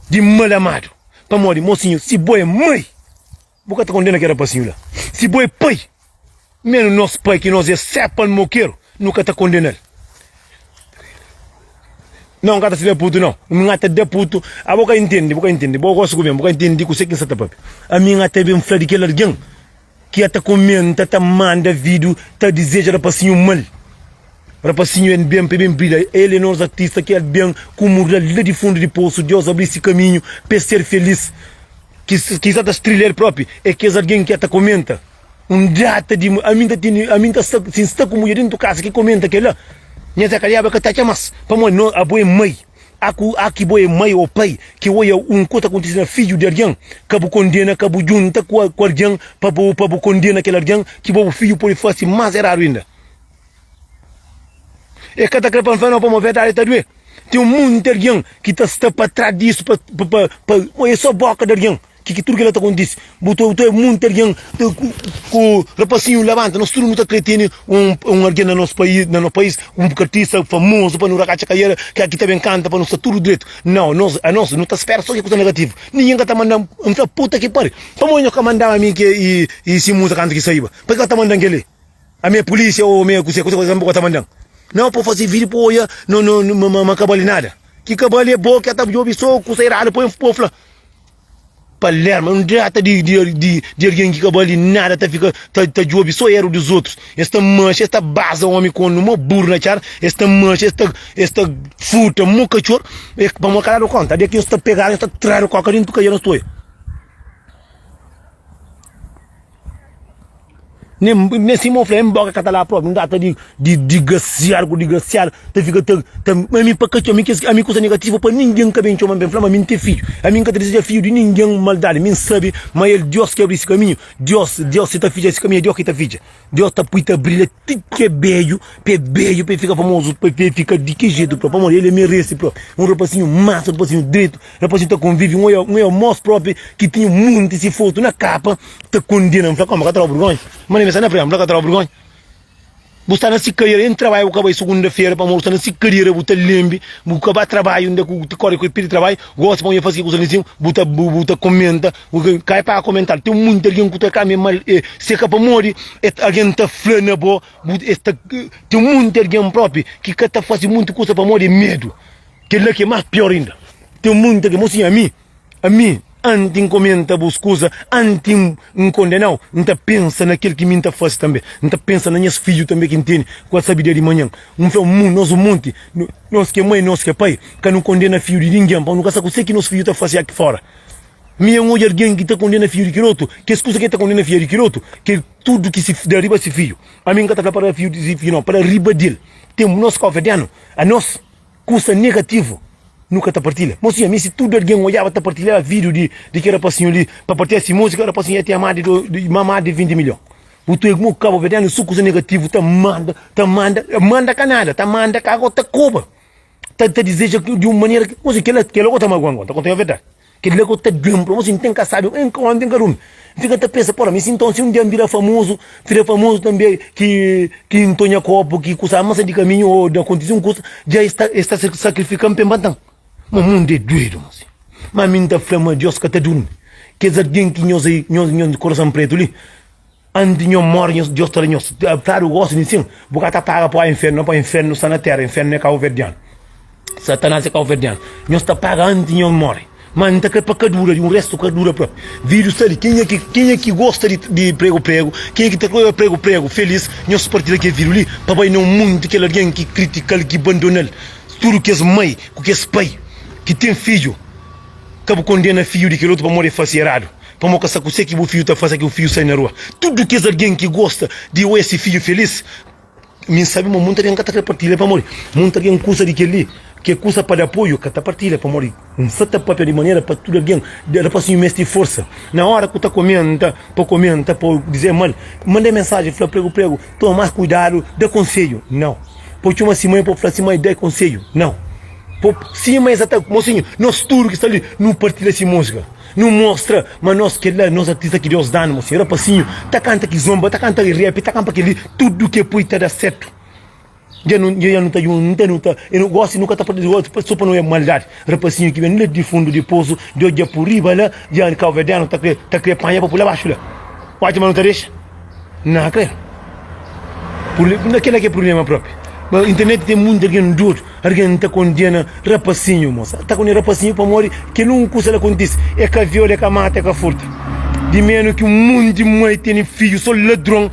Speaker 1: di mal amadu. Pamodi, mosinhu, si bo é mai, bu ka ta kondena kel rapasinhu la. Si bo é pai, menu nos pai ki nos é sepa mokeru, nu ka ta kondena-l. Nau, N ka ta fika putu, nau. N ka ta da putu. Abo ka intende, bu ka intende. Bo gosi ku ben, bu ka intende kuse ki N sa ta papia. Ami N ka ta ben fla di kel algen. Ki a ta komenta, ta manda vídeo, ta dizeja rapasinho mal. Rapasinho el ben pa el ben brilha. El é nos artista ki el ben ku mural la di fundu di posu. Deus abri si kaminhu pa el ser felis. Ki ki sa ta strilha el propi é kes algen ki a ta komenta. Un data di ami ta tene ami ta sta si N sta ku mudjer dentu kasa ki komenta kela, nha Zé Kadiaba ka ta atxa mas. Pamodi no abo é mai. A ku a ki bo é mai ô pai ki oia un kuza ta kontise na fidju di algen, ka bu kondena, ka bu djunta ku ku algen pa bu pa bu kondena kel algen ki bo bu fidju pode fase más eradu inda. E ka ta kre pa N fla nau pamodi verdadi ta duê. Ten monti algen ki ta sta pa tras disu pa pa pa é so boka di algen ki ki tudu kila ta kontise. Bu ta bu ta monti algen ta ku ku rapasinhu labanta nos tudu nu ta kre tene un un algen na nos pais na nos pais un artista famozu pa nu rakatxa kaiera ki ta ben kanta pa nu sta tudu dretu. Nau nos anos nu ta spera so ke kusa negativu. Ningen ka ta manda N fla puta ki pari pamodi nho ka mandaba mi ke i i si muza kantu ki saiba pa ki ka ta mandan keli? Ami é pulisia o mi é kuse kuse kuse ka ta mandan nau pa fasi video pa oia no no ma ma ka bali nada ki ka bali é bo ki ta djobi so kusa eradu pa pa fla Palerma un data di di di di algen ki ka bali nada ta fika ta ta djobi so eru dos otus es ta manxa es ta baza omi konu mo buru na txada es ta manxa es ta es ta furta mo katxor e pamodi ka dadu konta de ki es ta pegadu es ta tradu koka dentu kaia na stoia. Nen nen sima bu fla nen boka ka ta laba propi, un data di di digrasiadu ku digrasiadu ta fika ta ta ami pa ka txoma ami kes ami kusa negativu pa ningen ka ben txoma-m ben fla-m ami N ten fidju, ami N ka ta dizejá fidju di ningen maldadi, mi N sabe ma el Diós ki abri si kaminhu, Diós Diós si ta fitxa si kaminhu é Diós ki ta fitxa, Diós ta pui ta brilha ti ki é bedju pa é bedju pa é fika famozu pa é fika di ki jetu propi pamodi el é merese propi, un rapasinhu mansu un rapasinhu dretu. Rapasinhu ta konvivi un oia un oia mos propi ki tinha un munti si fotu na kapa ta kondena. N fla, Koma, ka tra-u burgonha? Ma na mi sta na frenti, N fla, Ka tra-u burgonha? Bu sta na si kariera, N trabadja bu ka bai sugunda-fera pamodi bu sta na si kariera, bu ta lenbe, bu ka ba trabadju inda ku ti kore ku pidi trabadju, gosi pa un fasi ki kusa li sin, bu ta bu ta komenta, bu ka kai pa komental. Ten munti algen ku ta kame mal, e se ka pamodi e algen ta fla na bo, bu es ta ten munti algen propi ki ka ta fasi munti kusa pamodi e medu. Kel-la ki é más piór inda. Ten munta ki, mosinha, ami, ami, anti N komenta bus kuza, anti N kondena-u, N ta pensa na kel ki mi N ta fase tanbê. N ta pensa na nhas fidju tanbê ki N tene, ku el sabe dia di manhan. N fla, Mun, nos un monti, nos ki é mai, nos ki é pai, ka nu kondena fidju di ningen, pa nu ka sa kuzê ki nos fidju ta fase aki fóra. Mi N odja algen ki ta kondena fidju di kel otu, kes kuza ki el ta kondena fidju di kel otu, kel tudu ki si da riba si fidju. Ami N ka ta fla pa da fidju di si fidju, nau, pa da riba di el. Ten nos kóverdianu, anos. Kusa negativu nu ka ta partilha. Mosinha, mi si tudu algen odjaba ta partilhaba video di di kel rapasinhu li pa partilha si musika, rapasinhu ya tinha más di ma más di 20 milhon. Bu tu é mo kabuverdianu su kusa negativu ta manda, ta manda, manda ka nada, ta manda ka ta koba, ta ta dizeja di un manera ki, mosinha kila kila go ta maguan go, ta konta nha verdadi. Kel-la ku ta duen pa nos, N ten ka sabe, N ka omi, N ka durmi. N fika ta pensa, Pora, mi si nton si un dia N bira famozu, bira famozu tanbe ki ki N tonha kopu, ki kusa masa di kaminhu o da kontisi un kusa, dja es ta es ta sakrifika-m pa e mata-m. Ma mundu é duedu, mosi. Ma mi N ta fla ma Dios ka ta durmi. Kes algen ki nhos nhos nhos korason pretu li, Anti nho mori nhos Dios ta da nhos fladu gosi di sin bu ka ta paga pa infernu pa infernu sta na tera infernu é kauverdianu satanás é kauverdianu nhos ta paga anti nho mori ma nta kre pa ka dura di un restu ka dura propi vídiu sta li kenha ki kenha ki gosta di di pregu pregu kenha ki ta kre pregu pregu felis nhos partilha kel vídiu li pa bai na un mundu kel algen ki kritikal ki bandonal tudu kes mai ku kes pai ki ten fidju Ka bu kondena fidju di kel otu pamodi el fase eradu, pamodi ka sa kuse ki bu fidju ta fase ki bu fidju sai na rua. Tudu kes algen ki gosta di oja se fidju felis, mi N sabe ma monti algen ka ta kre partilha pamodi monti algen kusa di kel-li ki é kusa pa da apoiu ka ta partilha pamodi N sa ta papia di manera pa tudu algen rapasinhu meste forsa na ora ku ta komenta pa komenta pa dize mal manda mensajen fla pregu pregu toma mas kuidadu da konsedju nau pa txoma si mai pa fla si mai da konsedju nau. Po sima es ata mosinhu nos tudu ki sta li nu partilha si musika nu mostra ma nos kela nos artista ki Deus danu mosinhu rapasinhu ta kanta kizomba ta kanta rap ta kanpa keli tudu ke pui ta da sertu dja nu dja nu ta junta nu ta gosi nu ka ta so pa nu é maldadi rapasinhu ki ben la di fundu di posu Deus dja pui riba la dja kauverdianu ta kre ta kre panha pa pui la baxu la odja ma nu ta dexa. Na kre. Na kela ki é problema propi. Ma internet ten munti algen dodu, algen ta kondena rapasinhu, mosa. Ta kondena rapasinhu pamodi kel un kusa la kontise. É ka viola, é ka mata, é ka furta. Di menu ki un monti mai tene fidju so ladron,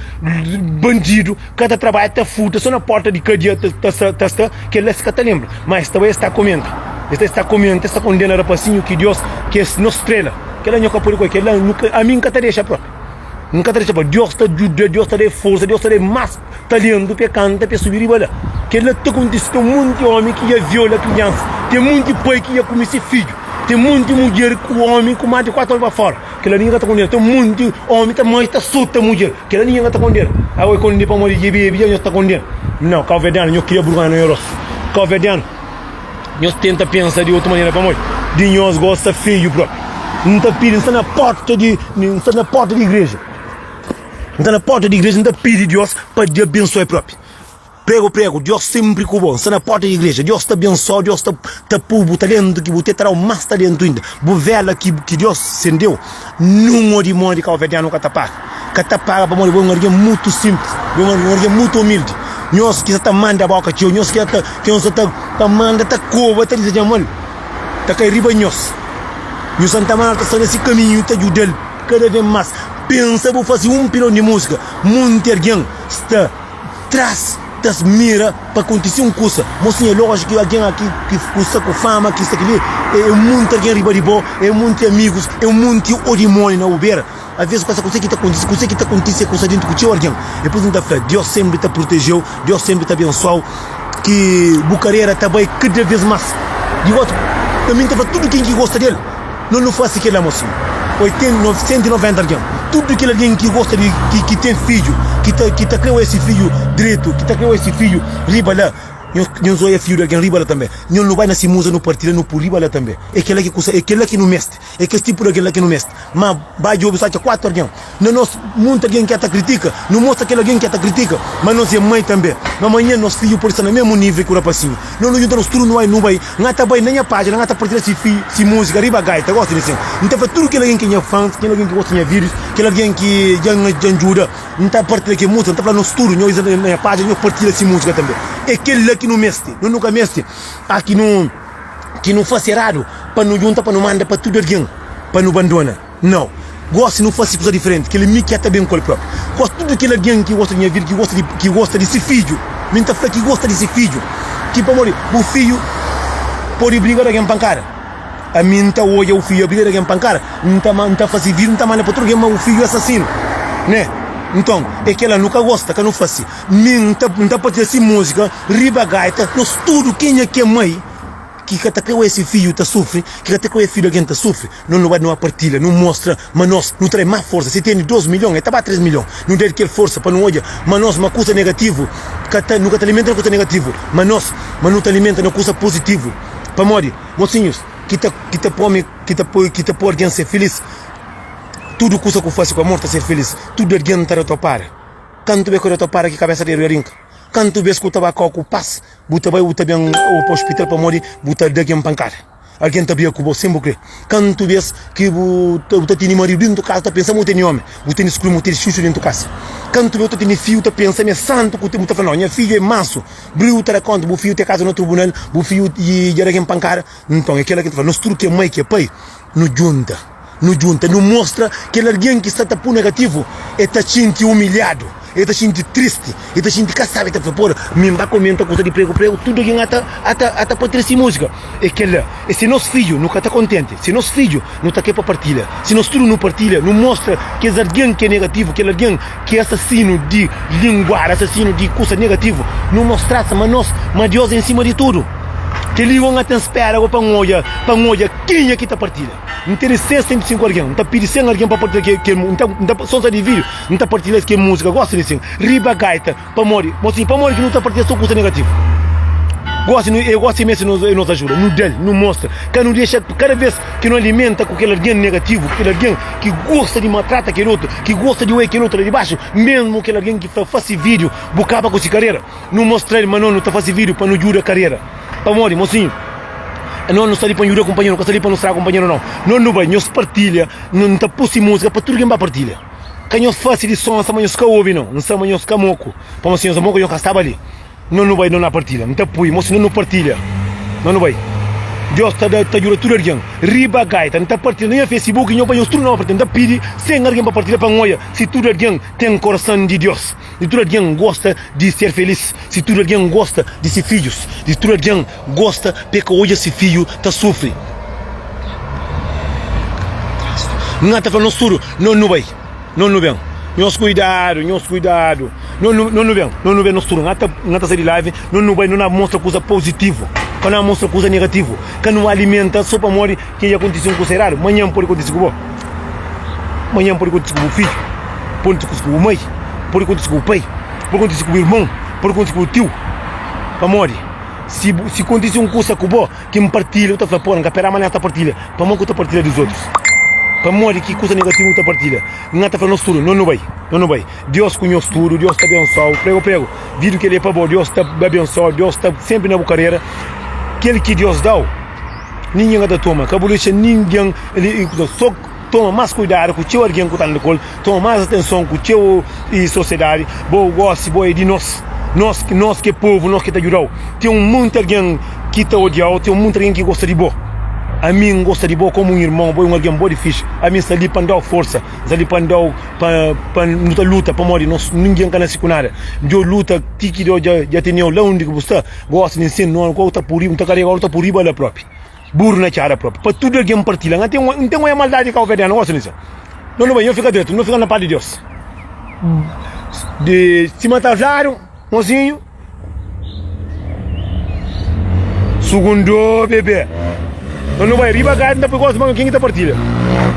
Speaker 1: bandidu, ka ta trabadja, ta furta, so na porta di kadia ta ta sta, kel la es ka ta lenbra. Ma es ta bai es ta komenta. Es ta komenta, es ta kondena rapasinhu ki Dios, ki es nos strela. Kel la nho ka pode ku el, kel la ami N ka ta dexa propi. N ka ta dexa pa Deus ta djuda, Deus ta da forsa, Deus ta da más talentu pa e kanta, pa e subi riba la. Kel-la ta kontise, ten monti ómi ki dja viola kriansa, ten monti pai ki dja kume se fidju, ten monti mudjer ku ómi ku más di 4 ómi pa fóra, kel-la ningen ka ta kondena. Ten monti ómi ta mai ta sota mudjer, kel-la ningen ka ta kondena. Awe e kondena pamodi dja bebe, dja nhos ta kondena. Nau, kauverdianu, nho kria burgonha na nho rostu. Kauverdianu. Nhos tenta pensa di otu manera pamodi di nhos gosta feiu propi. N ta pidi, N sta na porta di, N sta na porta di igreja. N sta na porta di igreja, N ta pidi Dios pa di abensoa propi. Prego prego, Dios sempri ku bo. N sta na porta di igreja, Dios ta abensoa, Dios ta ta pu bu talentu ki bu te ta dau mas talentu inda. Bu vela ki ki Dios sendeu, nun o dimoni di kauverdianu ka ta paga. Ka ta paga pamodi bo é un algen mutu sinplis, bo é un algen mutu umildi. Nhos ki sa ta manda boka txeu, nhos ki ta ki nhos sa ta ta manda ta koba ta dizeja mal, ta kai riba nhos. Nhu Santa Marta sta na si kaminhu ta djuda-l kada vez mas. Pensa bu fase un pilon di musika, monti algen sta tras ta mira pa kontise un kusa. Mosinha, é lójiku ki algen aki ki ku sta ku fama, ki sta kili, é monti algen riba di bo, é monti amigus, é monti o dimoni na bu bera. Aves kusa kuse ki ta kontise, kuse ki ta kontise é kusa dentu ku txeu algen. Dipus N ta fla, Deus senpri ta protejeu, Deus senpri ta abensuau, ki bu karera ta bai kada vez mas. Di gosi pa mi N ta fla tudu ken ki gosta del, no nu fasi kila mosinhu. 990 algen, tudu kel algen ki gosta di, ki, ki ten fidju, ki ta, ki ta kre oja si fidju dretu, ki ta kre oja si fidju riba la, nho, nho oja fidju di algen riba la tanbe. Nho nu bai na si muza nu partida nu pui riba la tanbe. É kila ki kusa, é kila ki nu mesti. É kes tipu di algen la ki nu meste. Má, ba djobe su atxa 4 algen. Na nos, munti algen ki a ta kritika. Nu mostra kel algen ki a ta kritika ma nos é mai tanbê. Ma manhan nos fidju pode sta na mésmu nível ki un rapasinhu. Nos nu djunta nos tudu nu bai, nu bai. N a ta bai na nha pájina, N a ta partilha si fi, si múzika riba gaita. Gosta di sin. N ta fla tudu kel algen ki é nha fans, kel algen ki gosta di nha vídius, kel algen ki dja N dja N djuda, N ta partilha kel múzika. N ta fla nos tudu, nho na nha pájina, nho partilha si múzika tanbê. É kel-la ki nu meste. Nu nu ka meste a ki nu. Ki nu fase eradu pa nu djunta pa nu manda pa tudu algen pa nu bandona nau gosi nu fase kusa diferenti kel mi ki ta ben ku el propi gosi tudu kel algen ki gosta di nha vida ki gosta di ki gosta di si fidju mi nta fla ki gosta di si fidju ki pamodi bu fidju podi briga di algen pankada ami nta odja bu fidju briga di algen pankada nta nta fase vida nta manda pa tudu algen ma bu fidju asasinu ne nton e kela nu ka gosta ka nu fase mi nta nta partilha si musika riba gaita nos tudu kenha ki é mai ki ka ta kre oja si fidju ta sufri, ki ka ta kre oja fidju di algen ta sufri, nos nu bai nu partilha, nu mostra ma nos nu trae más forsa. Si tene 2 milhon, e ta ba 3 milhon. Nu da-l kel forsa pa nu oja ma nos ma kusa negativu ka ta, nu ka ta alimenta na kusa negativu, ma nos ma nu ta alimenta na kusa puzitivu. Pamodi, mosinhus, ki ta ki ta pome ki ta poi ki ta poi algen ser filis, tudu kusa ku fase ku amor ta ser filis, tudu algen ta da topada. Kantu be ku da topada ki kabesa di rinka. Kantu bes ku ta ba kau ku pas, bu ta bai bu ta ben o pa ospital pamodi bu ta da algen pankada. Algen ta briga ku bo sen bu kre. Kantu bes ki bu ta bu ta tene maridu dentu kasa ta pensa ma bu tene omi, bu tene skru, bu tene xuxu dentu kasa. Kantu bes bu ta tene fiju ta pensa ma e santu ku bu ta fla no nha fiju e mansu. Briu ta da konta bu fiju te kaza na trubunal, bu fiju dja da algen pankada. Nton e kila ki ta fla nos tudu ki e mai ki e pai nu djunta. Nu djunta, nu mostra kel algen ki sta ta pui negativu, el ta xinti umilhadu, el ta xinti tristi, el ta xinti kasábi, el ta fla, Pora, mi N ba komenta kuza di pregu pregu, tudu algen ata ata ata partilha si múzika. É kel-la. É si nos fidju, nu ka ta kontenti. Si nos fidju, nu ta kre pa partilha. Si nos tudu nu partilha, nu mostra kes algen ki é negativu, kel algen ki é asasinu di linguada, asasinu di kusa negativu, nu mostra-s ma nos, ma Deus é ensima di tudu. Kel-li gó N ka ten spera gó pa N odja, pa N odja kenha ki ta partilha. N tene 65 algen, N ta pidi 100 algen pa partilha ke, ke, N ta, N ta, son sa di vídiu, N ta partilha ke múzika, gosi di sin, riba gaita, pamodi, mosinhu, pamodi ki nu ta partilha so kusa negativu? Gosi nu, e gosi meste nos, nos ajuda, nu da-l, nu mostra, ka nu dexa, kada vez ki nu alimenta ku kel algen negativu, kel algen ki gosta di maltrata kel otu, ki gosta di oia kel otu la di baxu, mesmu kel algen ki fla fasi vídiu, bu kaba ku si karera, nu mostra-l ma no nu ta fasi vídiu pa nu djuda karera, pamodi, mosinhu. Nos nu sta li pa djuda kunpanheru, nu ka sta li pa nu straga kunpanheru nau. Nos nu bai, nhos partilha, nu ta puse múzika pa tudu ken ba partilha. Ka nhos fase di sonsa ma nhos ka obi nau, N sa ma nhos ka moku, pamodi si nhos é moku nhos ka staba li. Nos nu bai, nos na partilha, N ta pui, mosi nos nu partilha, nos nu bai. Deus ta da, ta djuda tudu algen. Riba gaita, N ta partilha na nha Facebook, nho bai nhos tudu na ba partilha. N ta pidi sen algen pa partilha pa N oia si tudu algen ten korasan di Deus. Si tudu algen gosta di ser felis, si tudu algen gosta di se fidjus, si tudu algen gosta pa e ka odja se fidju ta sufri. N ta fla nos tudu, no nu bai, no nu ben. Nhos kuidadu, nhos kuidadu. No nu, no nu ben, no nu ben nos tudu. N ta, N ta sai di live, no nu bai, no na mostra kuza pozitivu, ka no mostra kuza negativu. Ka nu alimenta so pamodi ki dja kontise un kuza eradu. Manhan pode kontise ku bo. Manhan pode kontise ku bu fidju, pode kontise ku bu mai, pode kontise ku bu pai, pode kontise ku bu irmon, pode kontise ku bu tiu. Pamodi? Si bu si kontise un kusa ku bo ki N partilha, bu ta fla, Pô, N ka pera manera ta partilha. Pamodi ku ta partilha di otus? Pamodi ki kusa negativu bu ta partilha? N ta fla nos tudu, no nu bai, no nu bai. Deus ku nhos tudu, Deus ta abensoa-u. Prego, prego, vídiu kel-li é pa bo. Deus ta abensoa-u, Deus ta sénpri na bu karera. Kel ki Deus da-u, ningen ka ta toma. Ka bu dexa ningen sô toma más kuidadu ku txeu algen ku ta anda ku el, toma más atenson ku txeu sosiedadi. Bo gósi, bo é di nos. Nos, nos ki é povu, nos ki ta djuda-u. Ten un monti algen ki ta odia-u, ten un monti algen ki gosta di bo. Ami N gosta di bo kómu un irmon, bo é un algen bo di fixi. Ami N sta li pa N da-u forsa, N sta li pa N da-u, pa, pa nu ta luta pamodi nos ningen ka nase ku nada. Djo luta ti ki Deus dja, dja tene-u la undi ki bu sta. Gósi nen sen no, ku ta pui, nu ta karega-u, nu ta pui riba la própi. Buru na txada própi. Pa tudu algen parti la. N ten, N ten oia maldadi di kauverdianu gósi nen sen. No nu bai, nho fika dretu, no fika na pas di Deus. Di sima ta fladu, mosinhu. Sugundo bebê. No nu bai riba gaita, N ta pui gósi ma ken ki ta partilha.